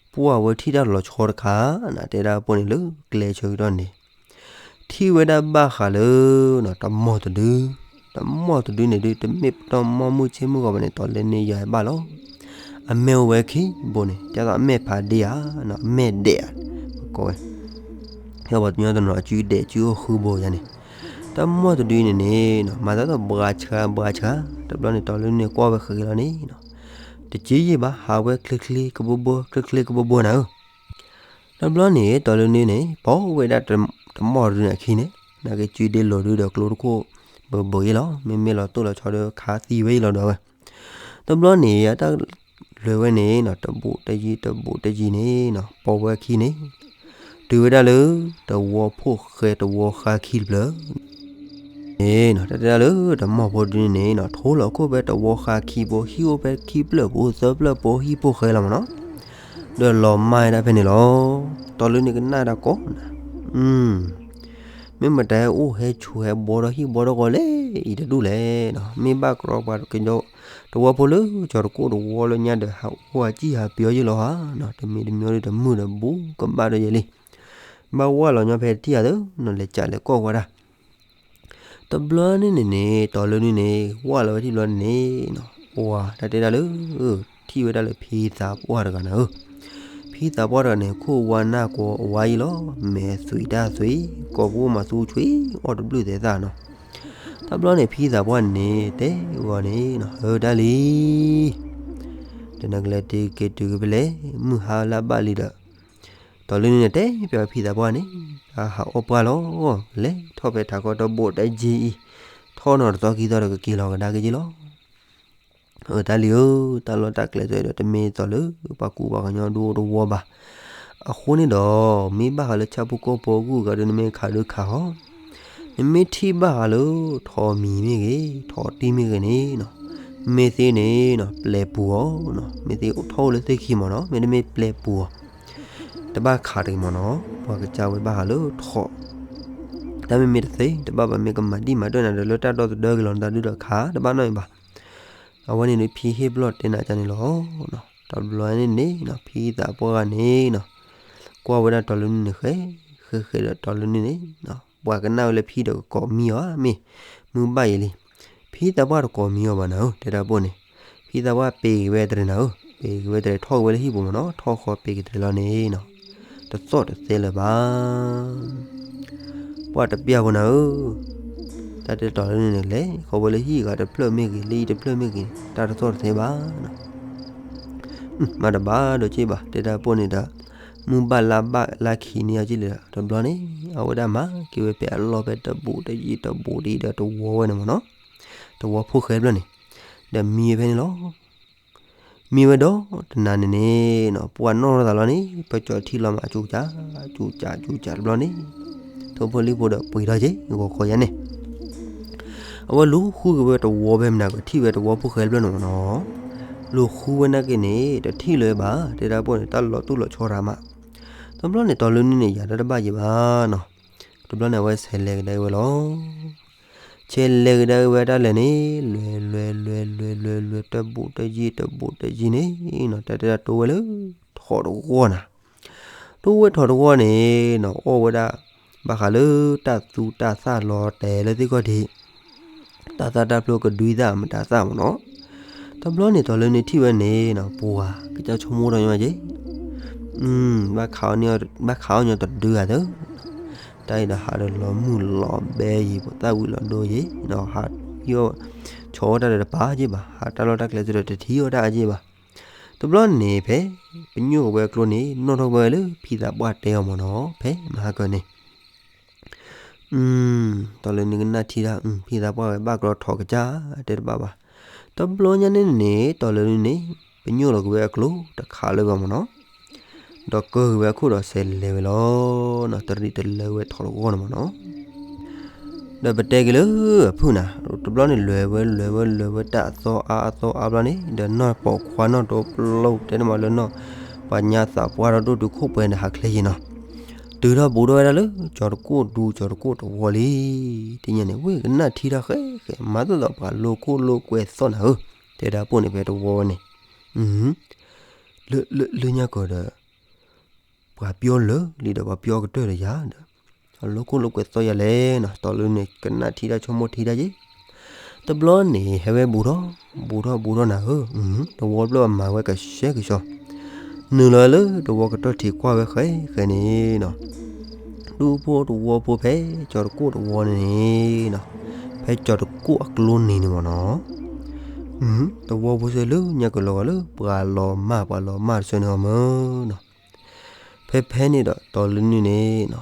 ပှၢ်ဝဲထံၣ်တၢ်လီၤဆီတခါနၤ တဲဒၣ်ဘိန့ၣ်လၢကျဲဆၢကတီၢ်န့ၣ် ထံၣ်ဝဲဒၣ်ဘၣ်ဃးလၢ တမီၢ်တဒု, တမီၢ်တဒုန့ၣ်ဒုး တမ့ၢ်ပတီၢ်မီၢ်မုၢ်ဆ့ၣ်မုၢ်ဂီၤဘၣ်န့ၣ် တီၤလၢနွံယၤဘၣ်လီၤ. အမဲာ်အိၣ်ဝဲခံဘိန့ၣ် ဒ်သိးအမဲာ်ဖးဒ့ဧါ, အမဲာ်ဒဲးဧါ, ကိးဝဲ, ဟဲပှၤကညီတနီၤ အစုဒဲးစုအိၣ်ဃုဘိယၤန့ၣ်, တမီၢ်တဒုန့ၣ်န့ၣ် မၤသးဒ်သိးဘှါဆှါဘှါဆှါ, တဘျီန့ၣ် တီၤလၢနွံန့ၣ်ကွၢ်ဝဲဃဲၤဃဲၤလီၤန့ၣ်နီၤ, တက့ယံာ်ဘၣ် ဟးဝဲချ့ချ့ကဘိဘိ ချ့ချ့ကဘိဘိနၤဧၢ တဘျီန့ၣ် တီၤလၢနွံန့ၣ် ပိာ်ဝဲဒၣ်တမီၢ်တဒုန့ၣ်အခံန့ၣ်, နာ်က့စုဒ့လိာ်ဒုဒီးကျိတခိၣ် ဘၢဘၢအံၤလီၤ. မ့မ့ၢ်လီၤတိၢ်လီၤဆီဒီးခးသံဝဲအံၤလီၤဒီးဝဲ, တဘျီန့ၣ် အတၢ်လဲၤဝဲန့ၣ်နီၤ တဘူးတယံၤ တဘူးတယံၤန့ၣ်နီၤ ပိာ်ဝဲအခံန့ၣ်, တုၤဝဲဒၣ်လၢ တဝီဖိၣ်ဃဲတဝီဃါခံတဖျၢၣ် န့ၣ်နီၤ တၢ်တဲဒၣ်လၢ တမီၢ်ဖိဒုန့ၣ်နီၤ ထိလီၤခိၣ်ဖဲတဝီဃါခံဖိ ဟံၣ်အိၣ်ဖဲခံဖျၢၣ်ဖိသၢဖျၢၣ်ဖိ ဟံၣ်ဖိၣ်ဃဲလီၤမနီၤ, ဒီးလီၤမၢ်ဝဲဒၣ်ဖဲန့ၣ်လီၤ. တီၤလၢနွံကနၣ်တၢ်ကိးနၤ, မ့ၢ်မတၤဟဲအိၣ်ဟဲဆိးဟဲဘှီထီၣ်ဟံၣ်ဘှီထီၣ်ဃီလဲၣ် အံၤတဒူၣ်လဲၣ်နီၤ, မ့ၢ်ဘၣ်ကြီပှၤကညီ တဝီဖိလၢကၠီၤတကိၣ်တဝီလၢညါဒီး ဟးအိၣ်ဟးစံၣ်ဟးပျီယ့ၢ်လီၤဧါနီၤ, တမံၤတမံၤဒီးတမုာ်ဒီးဘူးကဘၣ်ဒီးယဲၢ်လံ ဘၣ်ဝဲလီၤညီဖဲတထံၣ်ဧါသၢနီၤ လဲၤကးလဲၤကိးဝဲဒၣ် တဘျီန့ၣ်န့ၣ်န့ၣ် တီၤလၢနွံန့ၣ် ဝဲလီၤဝဲထံၣ်ဘျီန့ၣ်နီၤ ပှၤတၢ်တဲဒၣ်လၢ ထံၣ်ဝဲဒၣ်လၢဖံသးပှၢ်တဂၤနၤဧၢ, ဖံသးပှၢ်တဂၤန့ၣ် ခိၣ်ဝါနၢ်ကိးအဝါအံၤလီၤ, မဲာ်သွံးတၢ်သွံး ကိာ်ပူၤမၤသူဆွံ အီၣ်တဘျုးသဲးသၣ်နီၤ, တဘျီန့ၣ် ဖံသးပှၢ်န့ၣ် တဲဝဲန့ၣ်နီၤ ဧၢတၢ်လံ တနကလဲၤတ့က့ၤတုၤက့ၤဖဲလဲၣ် မုၢ်ဟါလၢဘၣ်လံဒီး တီၤလၢနွံန့ၣ် တဲပျီဖံသးပှၢ်န့ၣ် ဟးအီၣ်ပှၢ်လီၤ, လဲၤထီၣ်ဖဲထးခီတဘိးတယံၤအံၤ, ထီၣ်နီၤတသီခံသီဒီးကက့ၤလီၤကဒါက့ၤလီၤ. အတၢ်လံဧၢ, တၢ်လီၢ်တၢ်ကျဲၤဒီး တမ့ၢ်သိးလၢပှၤကူပှၤကညီဒိတဝီဘၣ်. အဃိန့ၣ်ဒီး မ့ၢ်ဘၣ်ဃးလၢဆၣ်ဖိကီၢ်ဖိအဂုၤအဂၤဒီး နမ့ၢ်ခးဒုးခးဃီ, နမ့ၢ်ထံၣ်ဘၣ်ဃးလၢ ထိးမံၤမ့ၢ်ဂ့ၤ, ထိးတံၢ်မ့ၢ်ဂ့ၤန့ၣ်နီၤ, မ့ၢ်သ့န့ၣ်နီၤ ပျဲပူၤအီၤနီၤ, မ့ၢ်သ့ထီၣ်အိၣ်လၢသ့ၣ်ခံမ့ၢ်နီၤ, မ့တမ့ၢ်ပျဲပူၤအီၤ, တဘၣ်ခးတဂ့ၤမ့ၢ်နီၤ, ပှၤကစၢ်ဝဲဘၣ်ဃးလၢထိး တၢ်မ့မ့ၢ်တသ့ တဘၣ်ပာ်မ့ၢ်ကမၤဒံၣ်မၤဒွဲၣ်နၤဒီး လၢတၢ်ဒီသဒၢက့ၤလီၤနသးဒုဒီးခး တဘၣ်နီတမံၤဘၣ်. အဝဲန့ၣ်ဒီးဖံဟ့ၣ်ဘျီၣ်တဲနၤကန့ၣ်လီၤ. တဘျီန့ၣ်န့ၣ်နီၤ ဖံသးပှၢ်ဂၤန့ၣ်နီၤ ကွၢ်ဝဲဒၣ်တီၤလၢနုၢ်န့ၣ်ဃဲ ဃဲဃဲဒီးတီၤလၢနုၢ်န့ၣ် ပှၤကနၣ်ဝဲလၢဖံဒီးကကိးမံအီၤဧါ မ့ၢ် မုၢ်ဘၣ်ယံာ်လံ, ဖံသးပှၢ်တကိးမံအီၤဘၣ်နၤဧၢ တဲဒၣ်ပိၢ်န့ၣ်, ဖံသးပှၢ်ပ့ၤက့ၤဝဲတြဲၤနၤဧၢ, ပ့ၤက့ၤဝဲတြဲၤထီၣ်က့ၤဝဲလၢဟံၣ်ပူၤမ့ၢ်နီၤ, ထီၣ်ဃီပ့ၤက့ၤတြဲၤလီၤန့ၣ်နီၤ, တသီၣ်တသဲလၢၤဘၣ် ပှၢ်တပျၢ်ဖိနၤဧၢ, တၢ်တဲတီၤလၢနုၢ်န့ၣ် လဲၤဃီဝဲလၢဟံၣ်ဂၤတဖျၢၣ်မ့ၢ်ဂ့ၤ လၢအံၤတဖျၢၣ်မ့ၢ်ဂ့ၤန့ၣ် တၢ်တသီၣ်တသဲဘၣ်နီၤ မၤတဘၣ်ဒီးက့ၢ်ဘၣ် တဲဒၣ်ပိၢ်န့ၣ်ဒီး, မုၢ်ဘၣ်လါဘၣ်လါခံန့ၣ်အက့ၢ်လံဒီး တဘျီန့ၣ် အဝဲဒၣ်မၤက့ၤဝဲဖဲအလီၢ်ဖဲတဘူးတယံာ်တဘူးတယံာ်ဒီးတဝီဝဲန့ၣ်မ့ၢ်နီၤ, တဝီဖိၣ်ဃဲတဖျၢၣ်န့ၣ်, ဒီးမံဝဲဖဲန့ၣ်လီၤ မံဝဲဒီးတနၤန့ၣ်န့ၣ်နီၤ ပှၢ်နီၣ်ထီၣ်သးလီၤန့ၣ် ပကၠီၤထံၣ်လီၤမး အကၠူကၠး, ကၠူကၠး ကၠူကၠးတဘျီန့ၣ်, ထိၣ်ဖိလံၣ်ဖိဒီးပှ့ၤထီၣ်က့ၤ ဂီၤခီယါန့ၣ်, အဝဲလူၤဃုက့ၤဝဲတဝီဖဲမနၤကထံၣ်ဝဲတဝီဖိၣ်ဃဲတဖျၢၣ်န့ၣ်မ့ၢ်နီၤ, လူၤဃုဝဲနာ်က့န့ၣ် တထံၣ်လၢၤဘၣ် တဲဒၣ်ပိၢ်န့ၣ် တၢ်လီၤတူၢ်လီၤဆီတၢ်မး, တဘျီန့ၣ် တီၤလၢနုၢ်န့ၣ် ယၤတၢ်တဘၣ်ယံၤဘၣ်နီၤ, တဘျီန့ၣ် အဝဲဆဲးလဲၤကဒါက့ၤဝဲလီၤ ဆဲးလဲၤကဒါက့ၤဝဲတၢ်လဲၣ်န့ၣ် လွဲၤလွဲၤလွဲၤလွဲၤလွဲၤလွဲၤ တဘူးတယံာ်တဘူးတယံာ်န့ၣ်နီၤ တၢ်တဲဒၣ်တိဝဲလၢ ထိးတဂီၢ်နၤ, တိဝဲထိးတဂီၢ်န့ၣ်နီၤ အီၣ်ဝဲဒၣ် ဘၣ်ဃးလၢတၢ်သူတၢ်သၣ်လီၤတဲာ်လၢသ့ၣ်ခီၣ်ထံး တၢ်သၣ်တၢ်ဖျိကဒွံသၣ်မတၤသၣ်မ့ၢ်နီၤ, တဘျီန့ၣ် တီၤလၢနုၢ်ထံၣ်ဝဲန့ၣ်နီၤ ပှၤကစၢ်ဆိကမိၣ်ထီၣ်ညီမးက့ၤ ဘၣ်ခးအီၣ်ညီတဒုဧါသၢ, တၢ်အံၤဒီးဟးဒီးလီၤမုၢ်လီၤဘဲယံၤ ပသၣ်ဝံၤလီၤဒိယံၤနီၤ ဟး ဆီဝဲတၢ်ဒီးတပာ်က့ၤဘၣ် ဟးတၢ်လီၢ်တၢ်ကျဲသ့ၣ်ဒီးတထံၣ်အီၣ်တၢ်အက့ၤဘၣ်, တဘျီန့ၣ်ဖဲ ပညိၣ်ကဝဲအကျိန့ၣ် နီၣ်ထီၣ်ဝဲလၢဖံသးပှၢ်တဲအီၤမ့ၢ်နီၤ ဖဲမဟါကၢန့ၣ် တီၤလၢနုၢ်ကနၣ်ထံတၢ် ဖံသးပှၢ်ဝဲဘၣ်ကျီထိးကစၢ် တဲတဘၣ်ဘၣ်, တဘျီညါန့ၣ်န့ၣ် တီၤလၢနုၢ်န့ၣ် ပညိၣ်လီၤကဝဲအကျိတခးလၢၤဘၣ်မ့ၢ်နီၤ, ဒီးကၢက့ၤဝဲအခိၣ်ဒီးဆဲးလဲၤဝဲလီၤ, တရံးတလၢဝဲထိးတဂီၢ်န့ၣ်မ့ၢ်နီၤ ဒီးပတဲက့ၤလၢအဖုၣ်နၤ, တဘျီန့ၣ် လဲၤဝဲလဲၤဝဲလဲၤဝဲတၢ်အသီအါအသီအါဘျီန့ၣ် ဒီးနီၢ်ပိာ်ခွါနီၢ်တိပျိၢ်တဲန့ၣ်မးလၢနီၢ် ပှၤညါသးပှၢ်ထီၣ်ဒိၣ်တုာ်ခိၣ်ပှဲၤဒီးဟးချ့ယံၤနီၤ, တုၤထီၣ်ဘူးထီၣ်ဝဲဒၣ်လၢ ကၠီၤတကိၣ်ဒူကၠီၤတကိၣ်တဝီလံ, တညါန့ၣ် ဝ့ၢ်ကနၣ်ထံတၢ်ဃဲဃဲ မၤသ့ၣ်သီပှၤလိာ်ခိၣ်လိာ်ကွဲသီနၤဧၢ, တဲဒၣ်ပိၢ်န့ၣ်ဖဲတဝီဝဲန့ၣ် လၢလၢလၢညါကီးဒီး ပှၤပျီလၢာ်လံဒီးပှၤပျီကတၢၢ်ဒီးယၤဒီး အလိာ်ခိၣ်လိာ်ကွဲသီယၤလဲၣ်နီၤ, တီၤလၢနုၢ်န့ၣ် ကနၣ်ထံတၢ်ဆိကမိၣ်ထံတၢ်ယ့ၣ်, တဘျီန့ၣ် ဟဲဝဲဘူးထီၣ် ဘူးထီၣ်ဘူးထီၣ်နၤဧၢ, တဝီတဖျၢၣ်အမၤဝဲကဆှဲကဆှီ, နုာ်လီၤလၢတဝီကတီၢ်ထံးကွၢ်ဝဲဃဲဃဲန့ၣ်နီၤ ဒူဖိတဝီဖိဖဲကၠီၤတကိၣ်တဝီန့ၣ်န့ၣ်နီၤ, ဖဲကၠီၤတကိၣ်အကျိန့ၣ်န့ၣ်မ့ၢ်နီၤ, တဝီဖိစ့ၢ်လၢညါကလီၤဂာ်လၢပှၤလီၤမၢ်ပှၤလီၤမၢ်တဆၢန့ၣ်အီၤမ့ၢ်နီၤ, ဖဲဖဲန့ၣ်ဒီးတီၤလၢနုၢ်န့ၣ်နီၤ,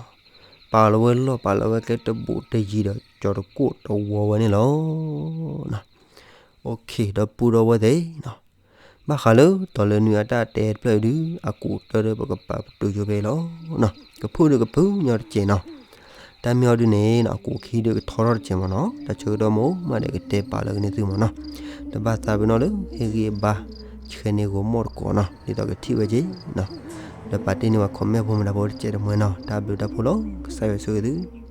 ပာ်လီၤဝဲလီၢ်ပာ်လီၤဝဲကျဲတဘူးတယံၤဒီးကၠီၤတကိၣ်တဝီဝဲန့ၣ်လီၤ. အိၣ်ခ့ဒီပုၢ်ဒီဝဲၢ်သ့ၣ်နီၤ, ဘၣ်ဃးလၢတီၤလၢနုၢ်အတၢ်တဲတဖျၢၣ်အံၤဒုး အကူးတၢ်ဒီးပကပာ်ပတုာ်ဆိဖဲအံၤလီၤ. ကဖုၣ်ဒီးကဖုၣ်ညီတစဲးနီၤ, တၢ်မ့ၢ်အီၤဒုးန့ၣ်နီၤ အကူးခံဒုးကထီထီၣ်တစဲးမ့ၢ်နီၤ, တၢ်ဆၢကတီၢ်မ့ၢ်အိၣ်မးဒီးကတဲပာ်လီၤက့ၤန့ၢ်သုမ့ၢ်နီၤ, တဘၣ်သးပ့ၤနီၣ်လၢဟ့ၣ်ဂံၢ်ဘါ ဆှဲန့ၢ်ဂီၤမီၣ်တကိးနီၤ, ဒ်သိးကထံၣ်ဝဲက့ၤနီၤ, ဒီးပာ်တ့ၢ်န့ၢ်ပှၤ comment ဖိမတၤဖိတစဲးတမှဲနီၤ, တၢ်ဘျုးတၢ်ဖှိၣ်လီၤ, ကစၢ်ယွၤဆိၣ်ဂ့ၤသု